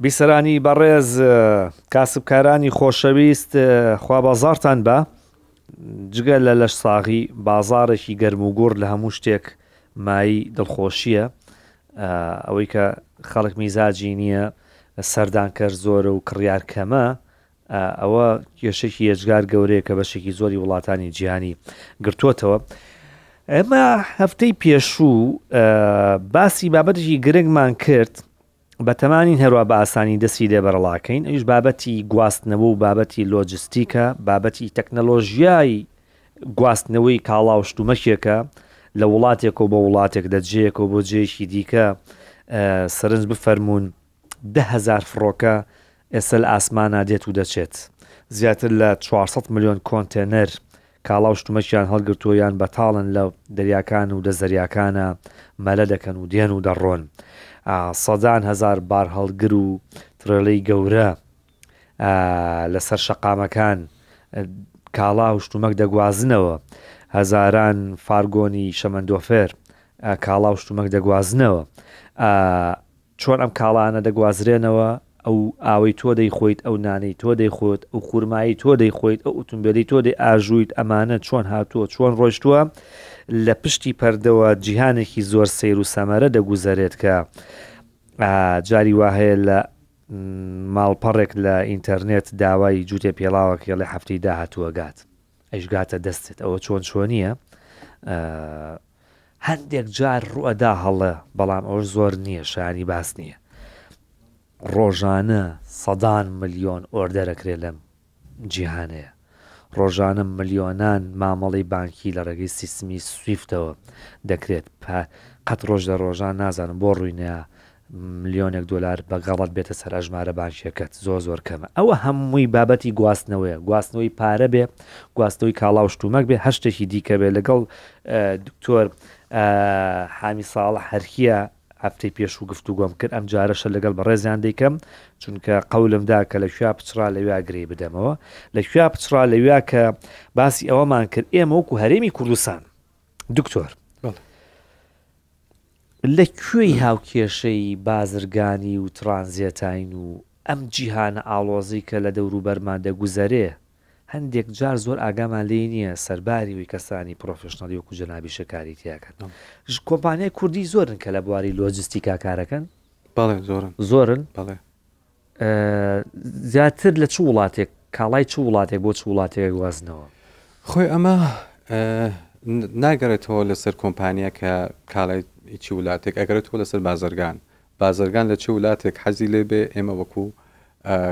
بیسەرانی بەڕێز، کاسبکارانی خۆشەویست، خوا بازاڕتان با. جگە لە لەشساغی، بازاڕێکی گەرموگوڕ لە هەموو شتێک مایەی دڵخۆشییە. ئەوەی کە خەڵک میزاجی نییە، سەردانکەر زۆرە و کڕیار کەمە، ئەوە کێشەیەکی یەجگار گەورەیە کە بەشێکی زۆری وڵاتانی جیهانی گرتووەتەوە. ئێمە هەفتەی پێشوو باسی بابەتێکی گرنگمان کرد، بەتەمانین هەروا بە ئاسانی دەستی لێ بەرەڵاکەین، ئەویش بابەتی گواستنەوە و بابەتی لۆجستیکە، بابەتی تەکنەلۆژیای گواستنەوەی کاڵا و شتومەکێکە لە وڵاتێکەوە بۆ وڵاتێک، لە جێیەکەوە بۆ جێیەکی دیکە. سەرنج بفەرموون 10,000 فڕۆکە ئێستا لە ئاسمانا دێت و دەچێت، زیاتر لە 400 ملیۆن کۆنتێنەر کاڵا و شتومەکیان هەڵگرتووە یان بەتاڵن لە دەریاکان و لە زەریاکانا مەلە دەکەن و دێن و دەڕۆن. سەدان هەزار بارهەڵگر و ترێلەی گەورە لەسەر شەقامەکان کاڵا و شتومەک دەگوازنەوە. هەزاران فارگۆنی شەمەندۆفێر کاڵا و شتومەک دەگوازنەوە. چۆن ئەم کاڵایانە دەگوازرێنەوە، ئەو ئاوەی تۆ دەیخۆیت، ئەو نانەی تۆ دەیخۆت، ئەو خورمایەی تۆ دەیخۆیت، ئەو ئوتومبێلەی تۆ دەیئاژوویت، ئەمانە چۆن هاتووە، چۆن ڕۆیشتووە، لە پشتی پەردەوە جیهانێکی زۆر سەیر و سەمەرە دەگوزەرێت کە جاری وا هەیە لە ماڵپەڕێک لە ئینتەرنێت داوای جووتێ پێڵاوەک هێڵێ هەفتەی داهاتوو ئەگات، ئەیش گاتە دەستت، ئەوە چۆن چۆنییە؟ هەندێک جار ڕوئەدا هەڵە بەڵام ئەوەش زۆر نییە شایانی باس نییە ڕۆژانە سەدان ملیۆن ئۆردەرەکرێ لەم جیهانەیە ڕۆژانە ملیۆنان مامەڵەی بانکی لە ڕێگەی سیستمی سویفتەوە دەکرێت قەت ڕۆژ لە ڕۆژان نازانم بۆ ڕووینەیە ملیۆنێک دۆلار بە غەڵەت بێتە سەر ئەژمارە بانکیەکەت زۆر زۆر کەمە ئەوە هەمووی بابەتی گواستنەوەیە گواستنەوەی پارە بێ گواستنەوەی کاڵا و شتومەک بێ هەر شتێکی دیکە بێ لەگەڵ دکتۆر حامی ساڵح هەرکیە هەفتەی پێشوو گفتوگۆم کرد ئەم جارەشە لەگەڵ بەڕێزیان دەیکەم چونکە قەولم دا کە لە کوێ پچڕا لەویا گرێی بدەمەوە لە کوێ پچڕا لەویا کە باسی ئەوەمان کرد ئێمە وەکو هەرێمی کوردستان دکتۆر لە کوێی هاوکێشەی بازرگانی و ترانزێتاین و ئەم جیهانە ئاڵۆزەی کە لە دەوروبەرمان دەگوزەرێ، هەندێک جار زۆر ئاگامان لێی نییە، سەرباری ئەوەی کەسانی پرۆفێشنەڵی وەکو جەنابیشە کاری تیاکەن. کۆمپانیای کوردی زۆرن کە لە بواری لۆجستیکا کارەکەن؟ بەڵێ زۆرن. زۆرن؟ بەڵێ. زیاتر لە چ وڵاتێک کاڵای چ وڵاتێک بۆ چ وڵاتێک ئەگوازنەوە؟ خۆی ئەمە ناگەڕێتەوە لەسەر کۆمپانیا کە کاڵای چی ولاتێک ئەگەرێتەوە لەسەر بازرگان بازرگان لە چ ولاتێک حەزی لێ بێ ئێمە وەکو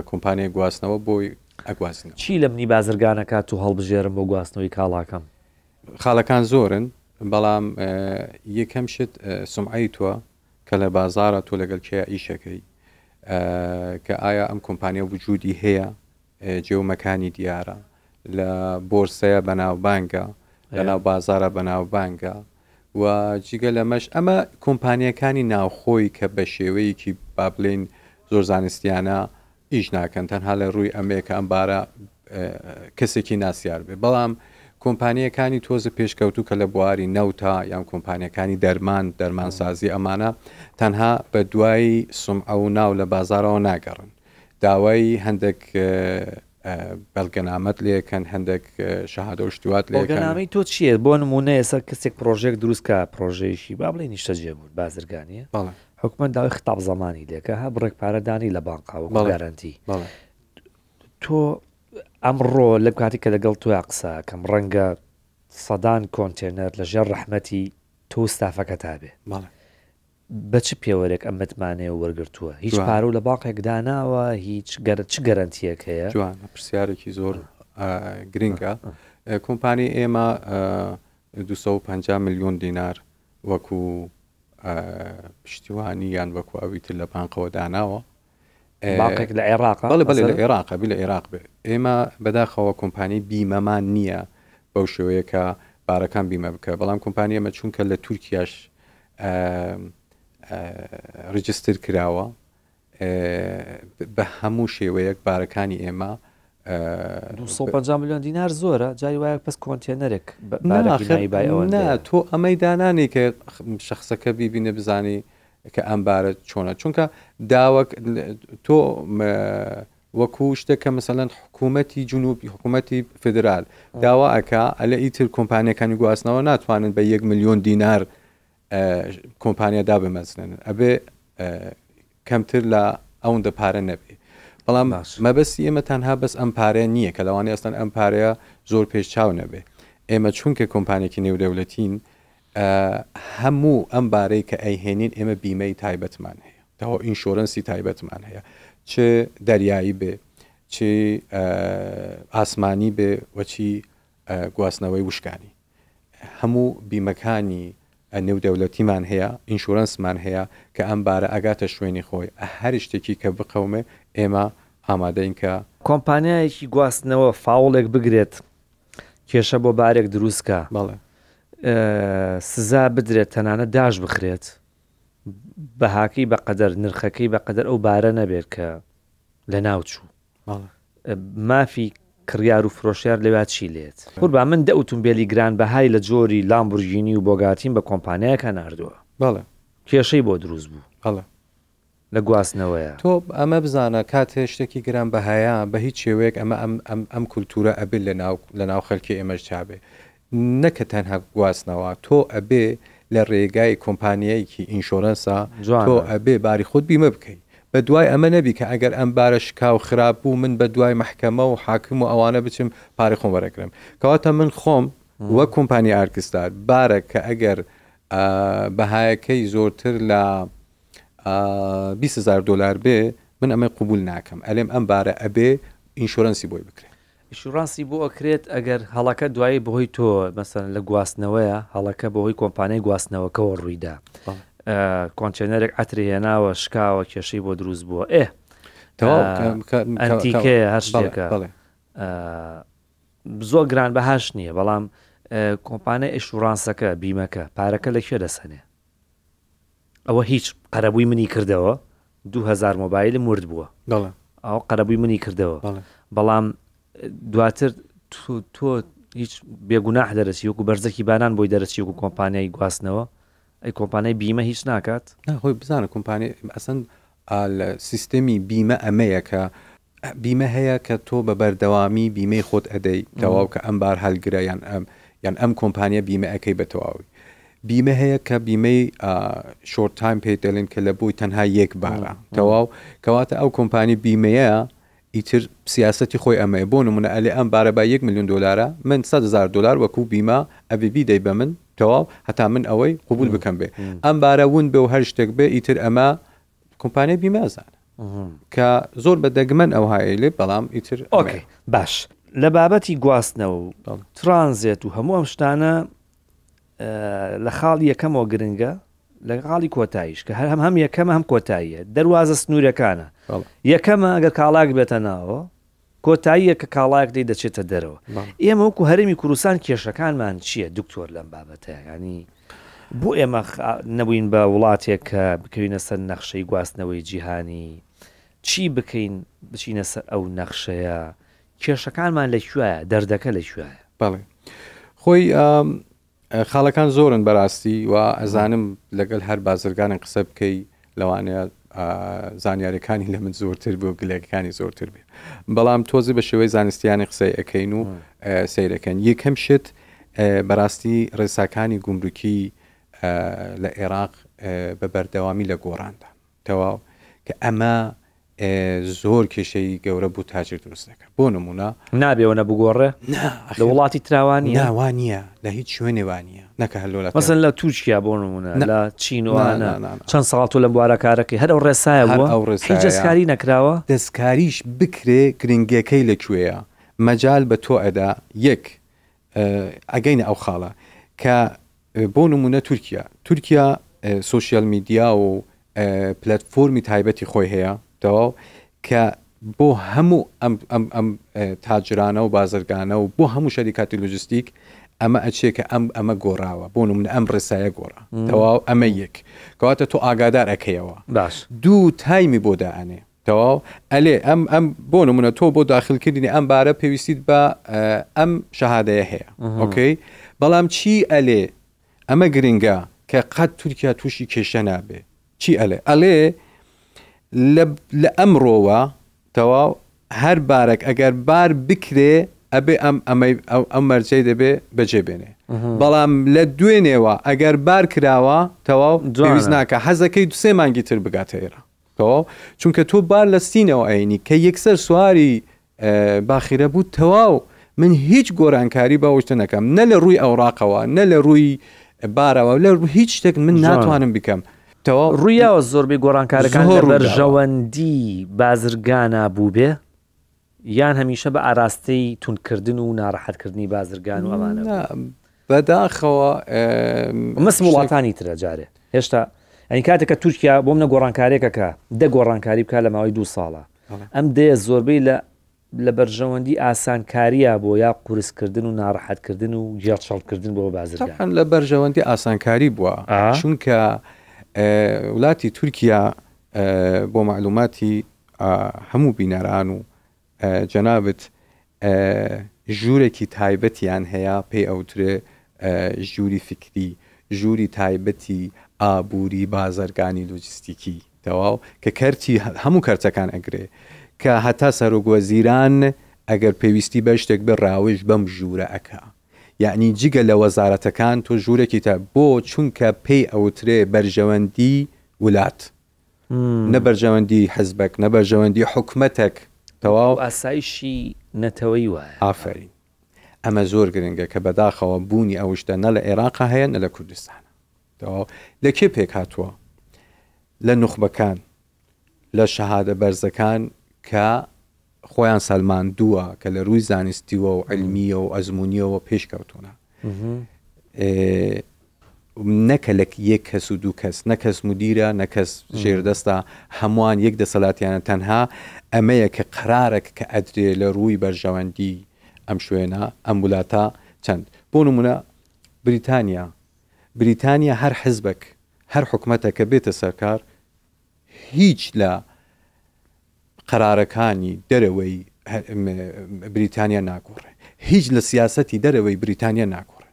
کۆمپانیای گواستنەوە بۆی ئەگوازینەوە. چی لە منی بازرگانەکە تو هەڵبژێرم بۆ گواستنەوەی کاڵاکەم؟ خاڵەکان زۆرن بەڵام یەکەم شت سومعەی تۆ کە لە بازاڕا تۆ لەگەڵ کێیا ئیش ئەکەی کە ئایا ئەم کۆمپانیا وجودی هەیە جێ و مەکانی دیارە لە بۆرسەیە بەناوبانگە لەناو بازارە بەناوبانگە و جگە لەمەش ئەمە کۆمپانیەکانی ناوخۆی کە بە شێوەیەکی با بڵێین زۆر زانستیانە ئیش ناکەن تەنها لە ڕووی ئەمەیە کە ئەم بارە کەسێکی ناسیار بێ بەڵام کۆمپانیەکانی تۆزە پێشکەوتوو کە لە بواری نەوتا یان کۆمپانیەکانی دەرمان دەرمانسازی ئەمانە تەنها بە دوای سومعە و ناو لە بازارەوە ناگەڕن داوای هەندێک بەڵگەنامەت لێکەن هەندێک شەهادە و شتوات لێکەن. بەڵگەنامەی تۆ چییە؟ بۆ نموونە ئێستا کەسێک پڕۆژەیەک دروست کا پڕۆژەیەکی با بڵێین نیشتەجێبوون بازرگانییە بەڵێ. حکومەت داوای خیتاب زەمانی لێکا ها بڕێک پارە دانی لە بانقا وەکو بەڵێ گارانتی بەڵێ. تۆ ئەمڕۆ لەم کاتی کە لەگەڵ تۆیا قسە ئەکەم ڕەنگە سەدان کۆنتێنەر لەژێر ڕەحمەتی تۆ و ستافەکەتا بێ بەڵێ. بە چ پێوەرێک ئەم متمانەیە وەرگرتووە؟ هیچ جوانە. پارەو لە بانقێک داناوە؟ هیچ گەرە چ گەرەنتیەک هەیە؟ جوانە پرسیارێکی زۆر گرنگە. کۆمپانی ئێمە 250 ملیۆن دینار وەکو پشتیوانی یان وەکو ئەوی تر لە بانقەوە داناوە. بانقێک لە عێراقە؟ بەڵێ بەڵێ لە عێراقە بی لە عێراق بێ. ئێمە بەداخەوە کۆمپانی بیمەمان نییە بەو شێوەیە کە بارەکان بیمە بکە بەڵام کۆمپانی ئێمە چونکە لە تورکیاش ڕجستر کراوە بە هەموو شێوەیەک بارەکانی ئێمە 250 میلیۆن دینار زۆرە جاری وایە پس کۆنتێنەرێک بارەکی نایبای ئەوەندەیە. نا تۆ ئەمەی دانانی کە شخصەکە بیبینە بزانی کە ئەم بارە چۆنە چونکە داوەک تۆ وەکو شتێک کە مەسەلەن حکوومەتی جنوبی حکوومەتی فیدرال داوا ئەکا ئەلێ ئیتر کۆمپانیەکانی گواستنەوە ناتوانن بە یەک ملیۆن دینار کۆمپانیا دابمەزرێنن ئەبێ کەمتر لە ئەوەندە پارە نەبێ بەڵام مەبەستی ئێمە تەنها بەس ئەم پارەیە نییە کە لەوانەیە ئەسڵەن ئەم پارەیە زۆر پێش چاو نەبێ ئێمە چونکە کۆمپانیەکی نێودەولەتین هەموو ئەم بارەی کە ئەیهێنین ئێمە بیمەی تایبەتمان هەیە تەواو ئینشۆرەنسی تایبەتمان هەیە چ دەریایی بێ چ ئاسمانی بێ و چی گواستنەوەی وشکانی هەموو بیمەکانی نێودەولەتیمان هەیە ئینشورەنسمان هەیە کە ئەم بارە ئەگاتە شوێنی خۆی هەر شتێکی کە بقەومێ ئێمە ئامادەین کە. کۆمپانیایەکی گواستنەوە فاوڵێک بگرێت کێشە بۆ بارێک دروست کا بەڵێ. سزا بدرێت تەنانەت داش بخرێت بەهاکەی بەقەدەر نرخەکەی بەقەدەر ئەو بارە نەبێت کە لەناو چوو مافی کڕیار و فرۆشیار لەویا چی لێت قوربان من دە ئوتومبێلی گرانبەهای لە جۆری لامبورگینی و بۆگاتیم بە کۆمپانیایەکا ناردووە بەڵێ. کێشەی بۆ دروست بوو. بەڵێ. لە گواستنەوەیە. تۆ ئەمە بزانە کاتێ شتێکی گران بەهایە بە هیچ شێوەیەک ئەمە ئەم ئەم ئەم کولتورە ئەبێ لە ناو لە ناو خەلکی ئێمەش چابێ نەکە تەنها گواستنەوە تۆ ئەبێ لە رێگای کۆمپانیایکی ئینشۆرەنسا تۆ ئەبێ باری خۆت بیمە بکەی بە دوای ئەمە نەبی کە ئەگەر ئەم بارە شکا و خراپ بوو من بە دوای مەحکەمە و حاکم و ئەوانە بچم پارەی خۆم وەرەگرم کەواتە من خۆم وەک کۆمپانیا ئارکستار بارە کە ئەگەر بەهایەکەی زۆرتر لە 20 هزار دلار بێ من ئەمەی قوبول ناکەم ئەلێم ئەم بارە ئەبێ ئینشۆرەنسی بۆی بکرێ. ئینشورانسی بۆ ئەکرێت ئەگەر هەڵەکە دوایی بەهۆی تۆ مەسەلەن لە گواستنەوەیە هەڵەکە بەهۆی کۆمپانیای گواستنەوەکەوە ڕوویدا کۆنتێنەرێک عەتری هێناوە شکاوە کێشەی بۆ دروست بووە ئێ ئەنتیکەیە هەر شتێکە زۆر گران بەهاش نییە بەڵام کۆمپانیای ئیشورانسەکە بیمەکە پارەکە لە کوێ دەسەنێ ئەوە هیچ قەرەبووی منی کردەوە 2000 مۆبایلم ورد بووە ئەو قەرەبووی منی کردەوە بەڵام دواتر تۆ هیچ بێگوناح دەرەچی وەکو بەرزەکی بانان بۆی دەرەچی وەکو کۆمپانیای گواستنەوە ئەی کۆمپانیای بیمە هیچ ناکات خۆی بزانە کۆمپانی ئەسەن سیستەمی بیمە ئەمەیە کە بیمە هەیە کە تۆ بە بەردەوامی بیمەی خۆت ئەدەی تەواو کە ئەم بار هەلگرە یان ئەم یان ئەم کۆمپانیا بیمە ئەکەی بە تەواوی. بیمە هەیە کە بیمەی شۆرت تایم پێی دەلێن کە لە بۆی تەنها یەک بارە تەواو کەواتە ئەو کۆمپانی بیمەیە ئیتر سیاسەتی خۆی ئەمەیە بۆ نمونە ئەلێ ئەم بارە با یەک میلیۆن دۆلارە من 100 هزار دۆلار وەکو بیمە ئەبێ بیدەی بە من تەواو هەتا من ئەوەی قبول بکەم بێ ئەم بارە ون بێ و هەر شتێک بێ ئیتر ئەمە کۆمپانیای بیمە ئەزانە کە زۆر بە دەگمەن ئەوهایەی لێ بەڵام ئیتر ئۆکەی باش لە بابەتی گواستنەوە و ترانزێت و هەموو ئەم شتانە لە خاڵی یەکەمەوە گرنگە لە خاڵی کۆتاییش کە هەر هەم هەم یەکەمە هەم کۆتاییە دەواازە سنوورەکانە یەکەمە ئەگەر کاڵاک بێتە ناوە کۆتاییە کە کاڵایەک لێی دەچێتە دەرەوە. ئێمە وەکو هەرێمی کوردستان کێشەکانمان چییە دکتۆر لەم بابەتە؟ یانی بۆ ئێمە نەبووین بە وڵاتێک کە بکەوینە سەر نەخشەی گواستنەوەی جیهانی؟ چی بکەین بچینە سەر ئەو نەخشەیە؟ کێشەکانمان لە کوێیە؟ دەردەکە لە کوێیە؟ بەڵێ خۆی خاڵەکان زۆرن بەراستی و ئەزانم لەگەل هەر بازرگانێک قسە بکەی لەوانەیە زانیارەکانی لە من زۆرتر بێ و گلەکانی زۆرتر بێ بەڵام تۆزی بە شێوەی زانستیانی قسەی ئەەکەین و سیرەکەن یەکەم شت بەراستی ڕێساکانی گومرکی لە عێراق بە بەردەوامی لە گۆڕاندا تەواو کە ئەمە زۆر کێشەی گەورە بۆ تاجر دروست دەکات بۆ نمونە. نابێ ئەوەنە بگۆڕێ؟ نا لە وڵاتی ترا وا نییە؟ نا وا نییە لە هیچ شوێنێ وا نییە نەکە هەر لۆ لە مەسەن لە تورکیا بۆ نمونە لە چین و ئەوانە چەند ساڵ تۆ لەم بوارە کارەکەی هەر ئەو ڕێسایە بووە ئەو ڕێسایە هیچ دەستکاری نەکراوە؟ دەستکاریش بکرێ گرنگیەکەی لە کوێیە مەجال بە تۆ ئەدا یەک ئەگەینە ئەو خاڵە کە بۆ نمونە تورکیا تورکیا سۆشیال میدیا و پلتفۆرمی تایبەتی خۆی هەیە تەواو کە بۆ هەموو ئەم ئەم ئەم تاجرانە و بازرگانە و بۆ هەموو شەریکاتی لوجستیک ئەمە ئەچێ کە ئەم ئەمە گۆڕاوە بۆ نمونە ئەم ڕێسایە گۆڕا تەواو ئەمە یەک کەواتە تۆ ئاگادار ئەکەیەوە باش دوو تایمی بۆ دائەنێ تەواو ئەلێ ئەم ئەم بۆ نمونە تۆ بۆ داخل کردنی ئەم بارە پێویستیت بە ئەم شەهادەیە هەیە ئۆکەی بەڵام چی ئەلێ ئەمە گرنگە کە قەت تورکیا تووشی کێشە نابێ. چی ئەلێ؟ ئەلێ لە لە ئەمڕۆوە تەواو هەر بارەک ئەگەر بار بکرێ ئەبێ ئەم ئەمەی ئەم مەرجەی دەبێ بەجێ بێنێ بەڵام لە دوێنێوە ئەگەر بار کراوە تەواو پێویست ناکە حەزەکەی دوسێ مانگی تر بگاتە ئێرە تەواو چونکە تۆ بار لە سینەوە ئەینی کە یەکسەر سواری باخیرە بوو تەواو من هیچ گۆرانکاری بە شتە نەکەم نە لە ڕووی ئەوراقەوە نە لە ڕووی بارەوە لە هیچ شتێک من ناتوانم بکەم تەواو ڕوویاوە زۆربەی گۆڕانکارەکان لە بەرژەوەندی بازرگانا بووبێ یان هەمیشە بە ئاراستەی توندکردن و ناڕەحەتکردنی بازرگان و ئەمانە بەداخەوە مەس وڵاتانی ترە جارێ هێشتا ئەنی کاتێک کە تورکیا بۆ منە گۆڕانکارێکەکە دە گۆڕانکاری بکە لە ماوەی دو ساڵە ئەم دەیە زۆربەی لە لە بەرژەوەندی ئاسانکارییا بۆ یا قورسکردن و ناڕەحەتکردن و گێچەڵکردن بۆ بازرگان. تەبعەن لە بەرژەوەندی ئاسانکاری بووە چونکە ولاتی تورکیا بۆ مەعلوماتی هەموو بینەران و جەنابت ژوورێکی تایبەتیان هەیە پێی ئەوترێ ژووری فیکری، ژووری تایبەتی ئابووری بازرگانی لۆجستیکی تەواو کە کەرتی هەموو کەرتەکان ئەگرێ کە هەتا سەرۆک وەزیران ئەگەر پێویستی بە شتێک بێ ڕاوێژ بەم ژوورە ئەکا یەعنی جگە لە وەزارەتەکان تۆ ژوورێکی تا بۆ چونکە پێی ئەوترێ بەرژەوەندی ولات نە بەرژەوەندی حزبەک نە بەرژەوەندی حکومەتەک تەواو ئاسایشی نەتەوەیی وایە. ئافەرین ئەمە زۆر گرنگە کە بەداخەوە بوونی ئەو شتە نە لە عێراقا هەیە نە لە کوردستانە تەواو لە کێ پێک هاتووە لە نوخبەکان لە شەهادە بەرزەکان کە خۆیان سەلماندووە کە لە رووی زانستیوە و علمیە و ئەزمموونیەوە پێشکەوتونە نەکە لە یەک کەس و دوو کەس نە کەس مدیرە نە کەس ژێردەستە هەمووان یەک دەسەلاتیانە تەنها ئەمەیە کە قەرارێک کە ئەدرێ لە ڕووی بەرژەوەندی ئەم شوێنە ئەم وولاتە چەند بۆ نمونە بریتانیا بریتانیا هەر حزبێک هەر حکومەتە کە بێتە سەرکار هیچ لە قەرارەکانی دەرەوەی بریتانیا ناگۆڕێ هیچ لە سیاسەتی دەرەوەی بریتانیا ناگۆڕێ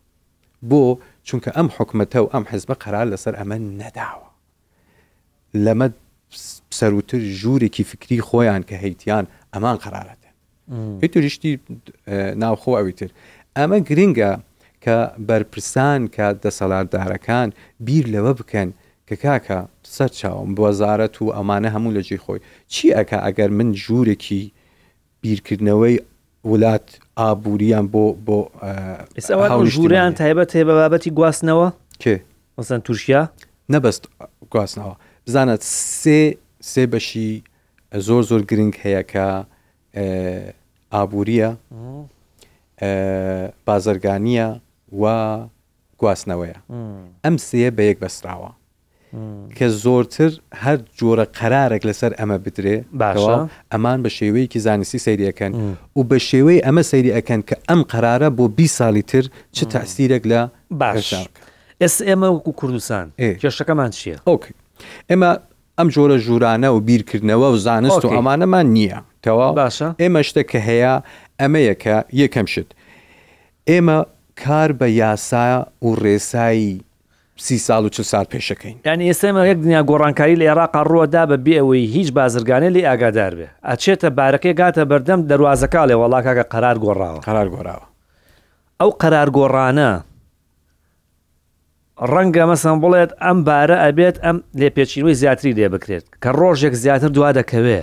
بۆ؟ چونکە ئەم حکومەتە و ئەم حزبە قەرار لەسەر ئەمە نەداوە. لەمە سەروتر ژوورێکی فکری خۆیان کە هەیتیان ئەمان قەرارەتێن. ئیتر شتی ناوخۆ ئەوی تر. ئەمە گرنگە کە بەرپرسان کە دەسەڵاتدارەکان بیر لەوە بکەن کە کاکە سەر چاوم وەزارەت و ئەمانە هەموو لە جێی خۆی چی ئەکا ئەگەر من ژوورێکی بیرکردنەوەی ولات ئابووریان بۆ بۆ ئێستا ئەوان ئەو ژوورەیان تایبەت هەیە بە بابەتی گواستنەوە کێ مەسەن تورکیا نەبەست گواستنەوە بزانە سێ سێ بەشی زۆر زۆر گرنگ هەیە کە ئابووریە بازرگانیە و گواستنەوەیە ئەم سێیە بەیەک بەستراوە کە زۆرتر هەر جۆرە قەرارێک لەسەر ئەمە بدرێ باشە ئەمان بە شێوەیەکی زانستی سەیری ئەکەن و بە شێوەی ئەمە سەیری ئەکەن کە ئەم قەرارە بۆ 20 ساڵی تر چ تەسیرێک لە باش ئێستا ئێمە وەکو کوردستان کێشەکەمان چییە؟ ئۆکەی ئێمە ئەم جۆرە ژوورانە و بیرکردنەوە و زانست و ئەمانەمان نییە تەواو باشە ئێمە شتە کە هەیە ئەمەیە کە یەکەم شت ئێمە کار بە یاسا و ڕێسای سی ساڵ و چل ساڵ پێش ئەکەین. یانی ئێستا ئێمە یەک دنیا گۆڕانکاری لە ئێڕاقا ڕووەدا بە بێ ئەوەی هیچ بازرگانێ لێی ئاگادار بێ. ئەچێتە بارەکەی گاتە بەردەم دەروازەکە ئەڵێ وەڵا کاکە قەرار گۆڕاوە. قەرار گۆڕاوە. ئەو قەرار گۆڕانە ڕەنگە مەسەن بڵێت ئەم بارە ئەبێت ئەم لێپێچینەوەی زیاتری لێ بکرێت کە ڕۆژێک زیاتر دوا دەکەوێ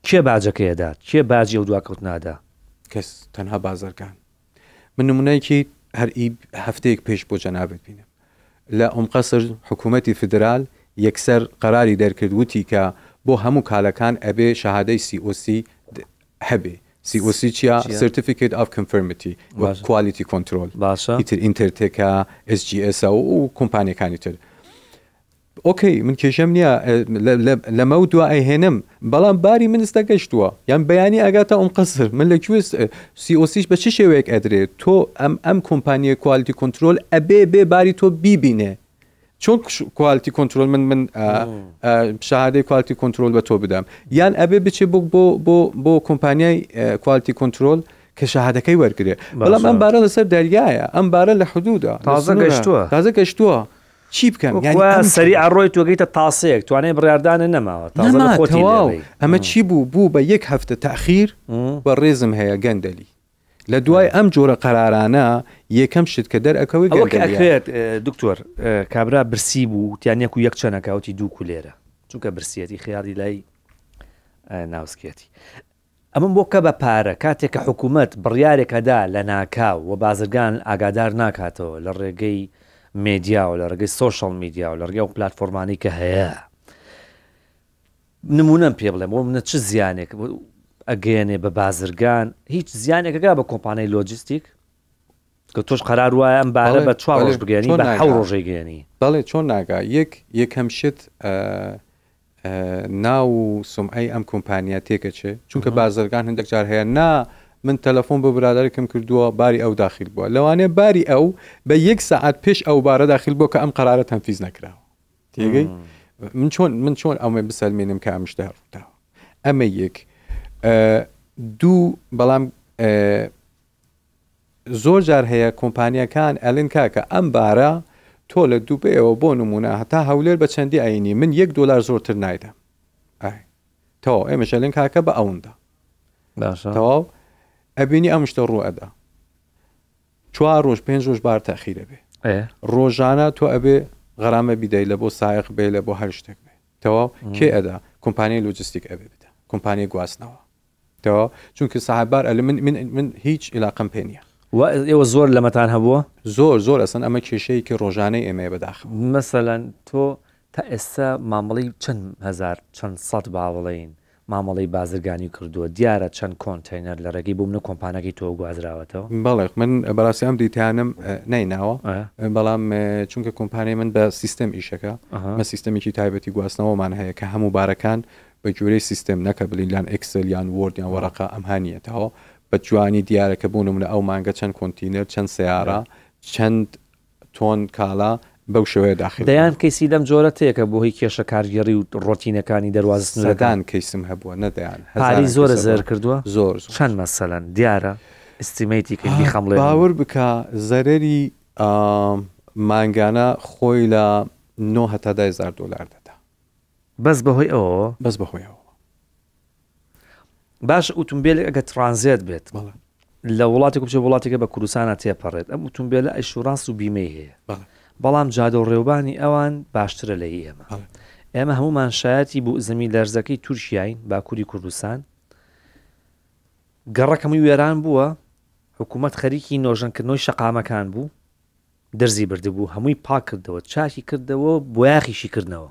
کێ باجەکەی ئەدات؟ کێ باجی ئەو دواکەوتنە ئەدا؟ کەس، تەنها بازرگان. من نمونەیەکی هەر ئی هەفتەیەک پێش بۆ جەنابت بینم. لە ئوم قەسر حکوومەتی فیدرال یەکسەر قەراری دەرکرد وتی کە بۆ هەموو کالەکان ئەبێ شەهادەی سی ئۆ سی هەبێ. سی ئۆ سی چیە؟ Certificate of Conformity و Quality Control. باشە. ئیتر ئینتەرتێکە، ئێس جی ئێسە و کۆمپانیەکانی تر. ئۆکەی من کێشەم نییە لەمە و دوا ئەیهێنم بەڵام باری من ئستا گەشتووە یان بەیانی ئەگاتە ئەم قەسر من لە کوێ سیۆسیش بە چ شێوەیەک ئەدرێ تۆ ئەم ئەم کۆمپانیە کوالتی کۆنتترۆل ئەبێ بێ باری تۆ بیبینێ چۆن کوالتی کۆنتترۆل من من شەهادەی کوالتی کۆنتترۆل بە تۆ بدەم یان ئەبێ بچێ بۆ بۆ بۆ بۆ کۆمپانیای کوالتی کۆنتترۆل کە شەهادەکەی وەرگێ بەڵام ئەم بارە لەسەر دەریایە ئەم بارە لە حدوودە تازە گەشتووە تازە گەشتووە. چی بکەم یانی ئەم سەری ئەڕۆی تۆگەیتە تاسەیەک توانای بڕاردانە نەماوە تازە لە خۆتی تەواو ئەمە چی بوو بوو بە یەک هەفتە تاخیر بە ڕێزم هەیە گەندەلی لە دوای ئەم جۆرە قەرارانە یەکەم شت کە دەرئەکەوێت ئەوە کە ئەکرێت دکتۆر کابرا برسی بوو تیان یەک و یەک چەنەکەوتی دوو کولێرە چونکە برسیەتی خیاڵی لای ناوسکێتی ئەمەم بۆ بکە بە پارە، کاتێک کە حکومەت بڕیارێک ئەدا لەناکاو و بازرگان ئاگادار ناکاتەوە لە ڕێگەی مێدیاوە، لە ڕێگەی سۆشیاڵ میدیاوە، لە ڕێگەی ئەو پلاتفۆرمانەی کە هەیە، نمونەم پێ بڵێ بۆ منە چ زیانێک ئەگەیەنێ بە بازرگان؟ هیچ زیانێک ئەگا بە کۆمپانیای لۆجستیک؟ کە تۆش قەرار وایە ئەم بارە بە چوار ڕۆژ بگەیەنی بە حەو ڕۆژەی گەیەنی. بەڵێ چۆن ناگا؟ یەک یەکەم شت ناو و سومعەی ئەم کۆمپانیا تێکەچێ چونکە بازرگان هەندێک جار هەیە نا من تەلەفۆن بۆ برادەرێکم کردووە باری ئەو داخیل بووە لەوانەیە باری ئەو بە یەک سەعات پێش ئەو بارە داخیل بووە کە ئەم قەرارە تەنفیز نەکراوە تێگەی من چۆن من چۆن ئەمە بسەلمێنم کە ئەم شتە ڕووداوە ئەمە یەک دوو بەڵام زۆر جار هەیە کۆمپانیاکان ئەلن کاکە ئەم بارە تۆ لە دوبەیەوە بۆ نمونە هەتا هەولێر بە چەندی ئەینی من یەک دۆلار زۆرتر نایدەم ئای تەواو ئێمەش ئەلێن کاکە بە ئەوەندە باشە تەواو ئەبینی ئەم شتە ڕوو ئەدا چوار ڕۆژ پێنج ڕۆژ بار تاخیرە بێ ئێ ڕۆژانە تۆ ئەبێ غەرامە بیدەی لە بۆ سایق بێ لە بۆ هەر شتێک بێ تەواو کێ ئەدا کۆمپانیای لۆجستیک ئەبێ بدا کۆمپانیای گواستنەوە تەواو چونکە ساحێب بار ئەلێ من من من هیچ ئیلاقەم پێ نییە. وە ئێوە زۆر لەمەتان هەبووە؟ زۆر زۆر ئەسڵەن ئەمە کێشەیەکی ڕۆژانەی ئێمەیە بەداخەوە. مەسەلەن تۆ تا ئێستا مامەڵەی چەند هەزار چەند سەد با بڵێین مامەڵەی بازرگانی کردووە دیارە چەند کۆنتەینەر لە ڕێگەی بۆ منە کۆمپانەکەی تۆوە گوازراوەتەوە؟ بەڵێ من بەڕاستی ئەم دیتانەم نەیناوە بەڵام چونکە کۆمپانیای من بە سیستەم ئیشەکە مە سیستەمێکی تایبەتی گواستنەوەمان هەیە کە هەموو بارەکان بە گوێرەی سیستێم نەکە بلین یان ئێکسێل یان وۆرد یان وەرەقە ئەمها نییە تەواو بە جوانی دیارە کە بۆ نمونە ئەو مانگە چەند کۆنتینەر چەند سەیارە چەند تۆن کالا بەو شێوەیە داخل دەیان کەیسی لەم جۆرە تێ کە بۆ هی کێشە کارگێڕی و ڕۆتینەکانی دەروازە سنوورەکان. سەدان کەیسم هەبووە نە دەیان پارەی هەزاران زۆرە کەیس زەرەر هەبووە کردووە؟ زۆر زۆر چەند مەسەلەن دیارە ئیستیمەیتی کەین بیخەمڵێنین. باوەر بکە زەرەری مانگانە خۆی لە نۆ هەتا دە هەزار دۆلار دەدا. بەس بەهۆی ئەوەوە؟ بەس بەهۆی ئەوەوە. باش ئوتومبیلێک ئەگە ترانزێت بێت لە وڵاتێک بچێت وڵاتێکە بە کوردستانە تێپەڕێت ئەم ئوتومبیلە ئەشورانس و بیمەی هەیە بەڵام جادە و ڕێوبانی ئەوان باشترە لە ئێمە ئێمە هەمومان شایەتی بوو زەمین لەرزەکەی تورکیاین باکووری کوردستان گەڕەک هەمووی وێران بووە حکوومەت خەریکی نۆژەنکردنەوەی شەقامەکان بوو درزی بردبوو هەمووی پاک کردەوە چاکی کردەوە بۆیاخیشی کردنەوە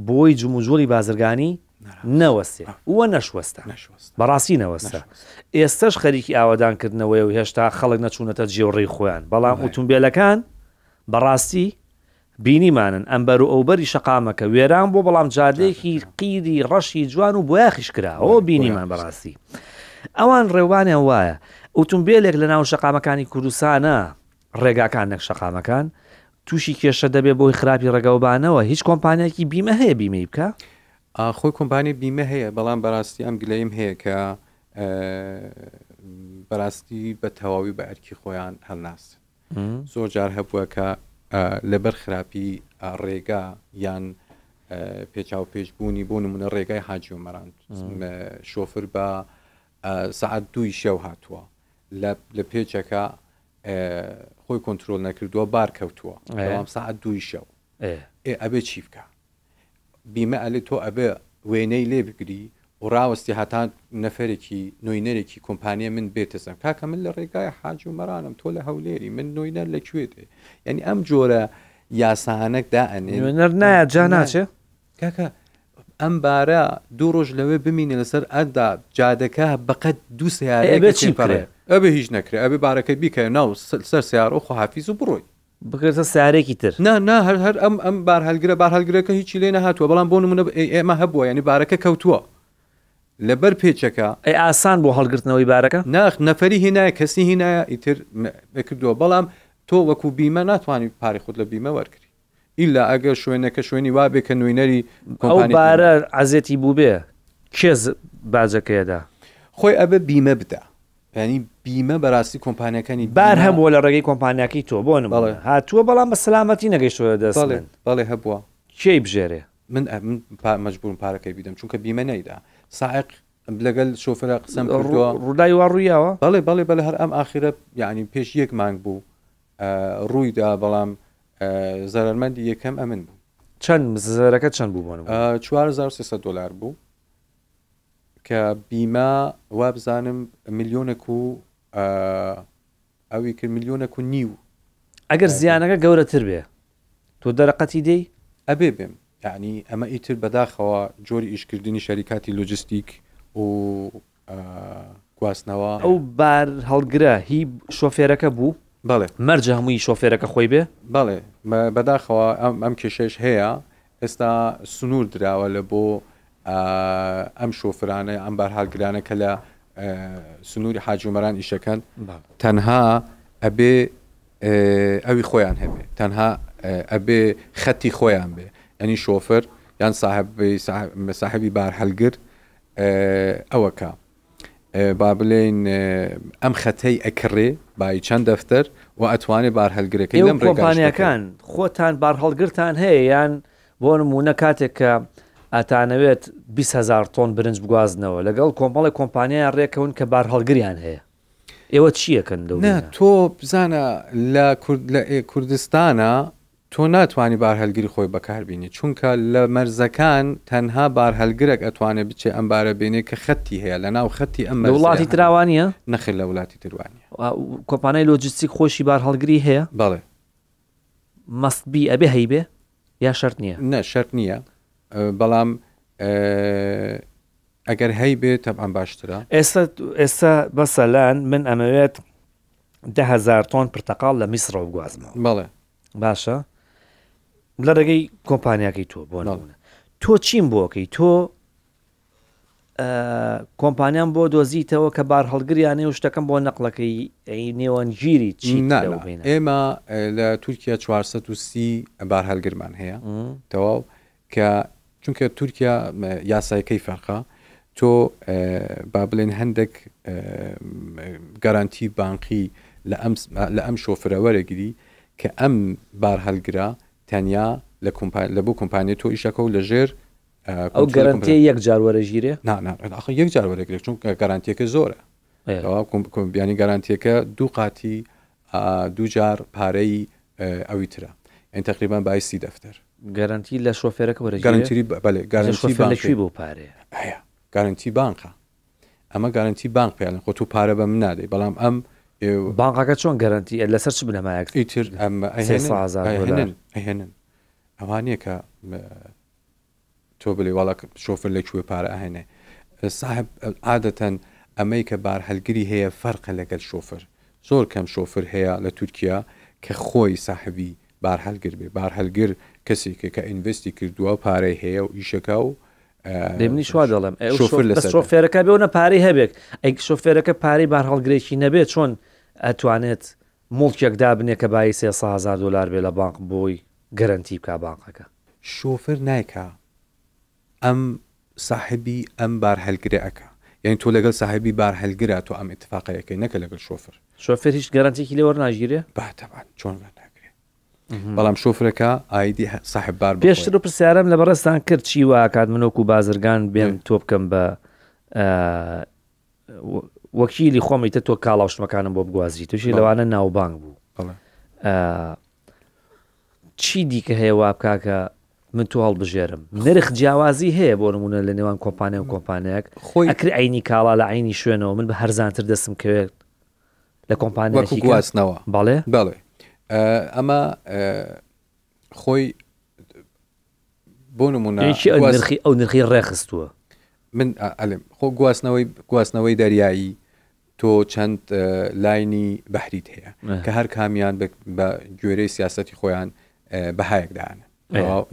بۆی جموجۆڵی بازرگانی نەوەستێ و نەشوەستە بەڕاستی نەوەستە ئێستش خەریکی ئاوادان کردنەوەی و هێشتا خەڵک نەچوونەتە جێوڕێی خۆیان بەڵام ئوتومبیلەکان بەڕاستی بینیمانن ئەمبەر و ئەوبەری شەقامەکە وێران بۆ بەڵام جادەیەکی قیری ڕەشی جوان و بۆیاخیش کراوە بینیمان بەڕاستی ئەوان ڕێوانیان وایە ئوتومبیلێک لە ناو شەقامەکانی کوردستانە ڕێگاکان نەک شەقامەکان تووشی کێشە دەبێ بۆی خراپی ڕێگەوبانەوە هیچ کۆمپانیایەکی بیمە هەیە بیمەی بکا؟ خۆی کۆمپانی بیمە هەیە بەڵام بەراستی ئەم گلەیم هەیە کە بەراستی بە تەواوی بە ئەرکی خۆیان هەلناستن زۆر جار هەبووە کە لەبەر خراپی ڕێگا یان پێچاو پێشبوونی بۆ نمونە ڕێگای حاجی عومەران شۆفر بە سەعات دووی شەو هاتووە لە پێچەکە خۆی کۆنترۆل نەکردووە بار کەوتووە بەڵام سەعات دووی شەو ئێ ئەبێ چی بکە بیمە ئەلێ تۆ ئەبێ وێنەی لێ بگری و ڕاوەستی هەتا نەفەرێکی نۆینەرێکی کۆمپانیای من بێتە سەر کاکە من لە ڕێگای حاجی عومەرانم تۆ لە هەولێری من نۆینەر لە کوێ دێ یعنی ئەم جۆرە یاسانەک دائەنێن نوێنەر نایە جا ناچێ کاکە ئەم بارە دوو ڕۆژ لەوێ بمینە لەسەر ئەردا جادەکە بەقەد دوو سیارەیە ئەبێ چی بکرێ؟ ئەبێ هیچ نەکرێ ئەبێ بارەکەی بیکەیە ناو سەر سیارە و خواحافیز و بڕۆی بکرێتە سیارەیەکی تر. نا نا هەر هەر ئەم ئەم بارهەلگرە بارهەلگرەکە هیچی لێ نەهاتووە بەڵام بۆ نمونە ئێمە هەبووە یانی بارەکە کەوتووە لەبەر پێچەکە. ئەی ئاسان بوو هەڵگرتنەوەی بارەکە؟ نا نەفەری هینایە کەسی هینایە ئیتر کردووە بەڵام تۆ وەکو بیمە ناتوانی پارەی خۆت لە بیمە وەرگری ئیلا ئەگەر شوێنەکە شوێنی وابێ کە نوێنەری ئەو کۆمپانی بارە عەزێتی بووبێ کێ باجەکەیەدا؟ خۆی ئەبێ بیمە بدا. یانی بیمە بەراستی کۆمپانیاکانی بار هەبووە لە ڕێگەی کۆمپانیاکەی تۆ بۆ نموونە هاتووە بەڵام بە سەلامەتی نەگەیشتووە دەست من. بەڵێ هەبووە. کێی بژێرێ؟ من من مەجبوورم پارەکەی بیدەم چونکە بیمە نەیدا سائق لەگەل شۆفرە قسەم کردووە. ڕووداوی وا ڕوویاوە؟ بەڵێ بەڵێ بەڵێ هەر ئەم ئاخیرە یانی پێش یەک مانگ بوو ڕوویدا بەڵام زەرەرمەندی یەکەم ئەمن بوو. چەند زەرەکە چەند بوو بۆ نموونە؟ 4300 دۆلار بوو. کە بیمە وابزانم ملیۆنێک و ئەوی کرد ملیۆنێک و نیو. ئەگەر زیانەکە گەورەتر بێ تۆ دەرەقەتی دێی؟ ئەبێ بێم یەعنی ئەمە ئیتر بەداخەوە جۆری ئیشکردنی شەریکاتی لۆجستیک و گواستنەوە. ئەو بار هەڵگرە هی شۆفێرەکە بوو؟ بەڵێ. مەرجە هەمووی شۆفێرەکە خۆی بێ؟ بەڵێ بەداخەوە ئەم کێشەیش هەیە ئێستا سنوور دراوە لە بۆ ئەم شۆفرانە ئەم بارهالگرانە کە لە سنووری حاجی عومەران ئیشەکەن تەنها ئەبێ ئەوی خۆیان هەبێ تەنها ئەبێ خەتی خۆیان بێ ئەنی شۆفر یان ساحبی بارهەلگر ئەوەکە با بلێین ئەم خەتەی ئەکڕێ بای چەند دەفتەر و ئەتوانێ بارهەلگرەکەی لەم ڕێگاش بکڕێ. کۆمپانیاکان خۆتان بارهەڵگرتان هەیە یان بۆ نموونە کاتێک کە ئەتانەوێت 20 هەزار تۆن برنج بگوازنەوە لەگەڵ کۆمەڵێک کۆمپانیایان ڕێکەون کە بارهەڵگریان هەیە ئێوە چیەکەن لەو نا تۆ بزانە لە کورد لە کوردستانا تۆ ناتوانی بارهەلگری خۆی بەکار بینی چونکە لە مەرزەکان تەنها بارهەلگرەک ئەتوانێ بچێ ئەم بارە بێنێ کە خەتی هەیە لە ناو خەتی ئەم لە مەرزەیا وڵاتی ترا هەبێ. وانیە؟ نەخێر لە ولاتی تر وانیە. کۆمپانیای لۆجستیک خۆشی بارهەڵگری هەیە؟ بەڵێ. مەست بی ئەبێ هەیبێ یا شەرت نیە؟ نە شەرت نیە بەڵام ئەگەر هەیبێ تەبعەن باشترە. ئێستا ئێستا بەسەلەن من ئەمەوێت 10هزار تۆن پرتەقاڵ لە میسرەوە بگوازمەوە. بەڵێ. باشە لە ڕێگەی کۆمپانیاکەی تۆ بۆ نمونە تۆ چیم بۆکەی تۆ کۆمپانیان بۆ دۆزیتەوە کە بار هەڵگریانێ و شتەکەم بۆ نەقلەکەی نێوەندگیری چی ئێمە لە تورکیا 430 بار هەلگرمان هەیە تەواو کە چونکە تورکیا یاسایەکەی فەرقە تۆ با بڵێن هەندێک گەرانتی بانقی لە ئەم لە ئەم شۆفرە وەرەگری کە ئەم بارهەلگرە تەنیا لە کۆمپا لە بۆ کۆمپانیای تۆ ئیشەکە و لە ژێر ئەو گەرەنتیە یەک جار وەرەگیرێ؟ نا نا ئاخر یەک جار وەرەگرێت چونکە گەرانتیەکە زۆرە بیانی گەرانتیەکە دوو قاتی دوو جار پارەی ئەوی ترە یانی تەقریبەن بای سی دەفتەر. گەرەنتی لە شۆفێرەکە وەرەگیرێ؟ گەرەنتی بەلێ گەرەنتی شۆفێر لە کوێ بەو پارەیە؟ هەیە گەرەنتی بانقە ئەمە گەرەنتی بانق پێیان خۆ تۆ پارە بە من نادەی بەڵام ئەم بانقەکە چۆن گەرەنتی لەسەر چ بنەمایەک ئیتر ئەم 300 هەزار دۆلار ئەهێنن ئەوان نییە کە تۆ بلێ وەڵا شۆفر لە کوێ پارە ئەهێنێ ساحب عادەتەن ئەمەی کە بارهەلگری هەیە فەرقە لەگەل شۆفر زۆر کەم شۆفر هەیە لە تورکیا کە خۆی ساحبی بارهەلگر بێ بارهەلگر کەسێکە کە ئینڤستی کردووە پارەی هەیە و ئیشەکە و دەی منیش وا دەڵێم ئەو شۆفر لەسەر شۆفێرەکە بێ نە پارەی هەبێت ئەی شۆفێرەکە پارەی بارهەڵگرێکی نەبێت چۆن ئەتوانێت موڵکێک دابنێ کە بایی 300 هەزار دۆلار بێ لە بانق بۆی گەرەنتی بکا بانقەکە. شۆفر نایکا ئەم ساحێبی ئەم بارهەلگرە ئەکا یانی تۆ لەگەل ساحێبی بارهەلگرا تۆ ئەم ئیتفاقە ئەکەی نەکە لەگەل شۆفر. شۆفێر هیچ گەرەنتیەکی لێ وەرناگیرێ؟ با تەبعەن چۆن وەرناگرێ بەڵام شۆفرەکە ئایدی ساحێب بار بە پێشتر و پرسیارم لە بەڕێزتان کرد چی وا ئەکات من وەکو بازرگان بێم تۆ بکەم بە وەکیلی خۆم ئیتر تۆ کاڵا و شتمەکانم بۆ بگوازی توشی لەوانە ناوبانگ بوو چی دیکە هەیە وا بکا کە من تۆ هەڵبژێرم نرخ جیاوازی هەیە بۆ نمونە لە نێوان کۆمپانیا و کۆمپانیایەک خۆی ئەکرێ عینی کاڵا لە عینی شوێنەوە من بە هەرزانتر دەستم کەوێت لە کۆمپانیایەکی وەکو گواستنەوە بەڵێ بەڵێ ئەمە خۆی بۆ نمونە یەکی ئەو نرخی ئەو نرخی ڕێخستووە من ئەلم خۆ گواستنەوەی گواستنەوەی دەریایی تۆ چەند لاینی بەحریت هەیە کە هەر کامیان بە گوێرەی سیاسەتی خۆیان بەهایەک دانن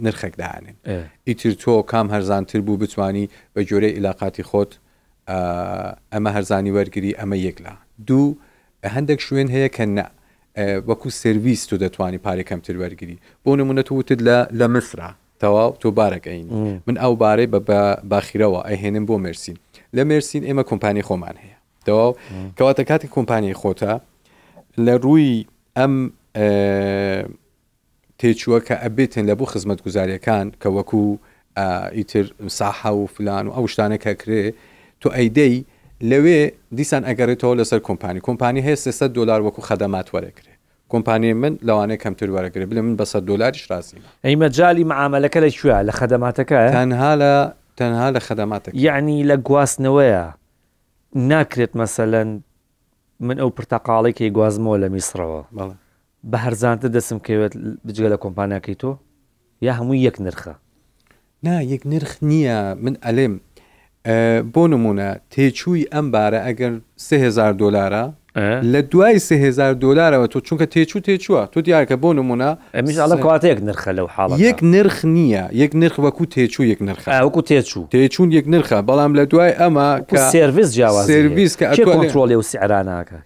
نرخێک دانن ئیتر تۆ کام هەرزانتر بوو بتانی بە گوێرەی عیلاقاتی خۆت ئەمە هەرزانی وەرگری ئەمە یەکلا دوو هەندێک شوێن هەیە کە نە وەکو سێرڤیس تۆ دەتوانی پارەی کەمتر وەرگری بۆ نمونە تۆ وتت لە لە مسرا تەواو تۆ بارەک ئەینی من ئەو بارەی بە بە باخیرەوە ئەیهێنم بۆ مێرسین لە مێرسین ئێمە کۆمپانی خۆمان هەیە. تەواو کەواتە کاتی کۆمپانیای خۆتە لە ڕووی ئەم تێچووە کە ئەبێتن لە بۆ خزمەتگوزاریەکان کە وەکو ئیتر ساحە و فلان و ئەو شتانە کە کرێ تۆ ئەیدەی لەوێ دیسان ئەگەڕێتەوە لەسەر کۆمپانی کۆمپانی هەیە 300 دلار وەکو خەدەمات وەرەگرێ کۆمپانی من لەوانەیە کەمتر وەرەگرێ بلێ من بە 100 دلاریش ڕازیمە. ئەی مەجالی معامەلەکە لە کوێیە لە خەدەماتەکەیە؟ تەنها لە تەنها لە خەدەماتەکە. یەعنی لە گواستنەوەیە ناکرێت مەسەلەن من ئەو پرتەقاڵەی کە ئەیگوازمەوە لە میسڕەوە بەڵێ. بە هەرزانتر دەستم کەوێت بجگە لە کۆمپانیاکەی تۆ یا هەمووی یەک نرخە؟ نا یەک نرخ نییە من ئەلێم بۆ نمونە تێچووی ئەم بارە ئەگەر 3000 دلارە لە دوای 3000 دلارەوە تۆ چونکە تێچوو تێچووە تۆ دیارکە بۆ نمونە ئەمیش ئەڵێم کەواتە یەک نرخە لەو حاڵەتە یەک نرخ نییە یەک نرخ وەکو تێچوو یەک نرخە وەکو تێچوو تێچوون یەک نرخە بەڵام لە دوای ئەمە کە سێرڤیس جیاواز سێرڤیس کە کۆنترۆڵی و سعراناکە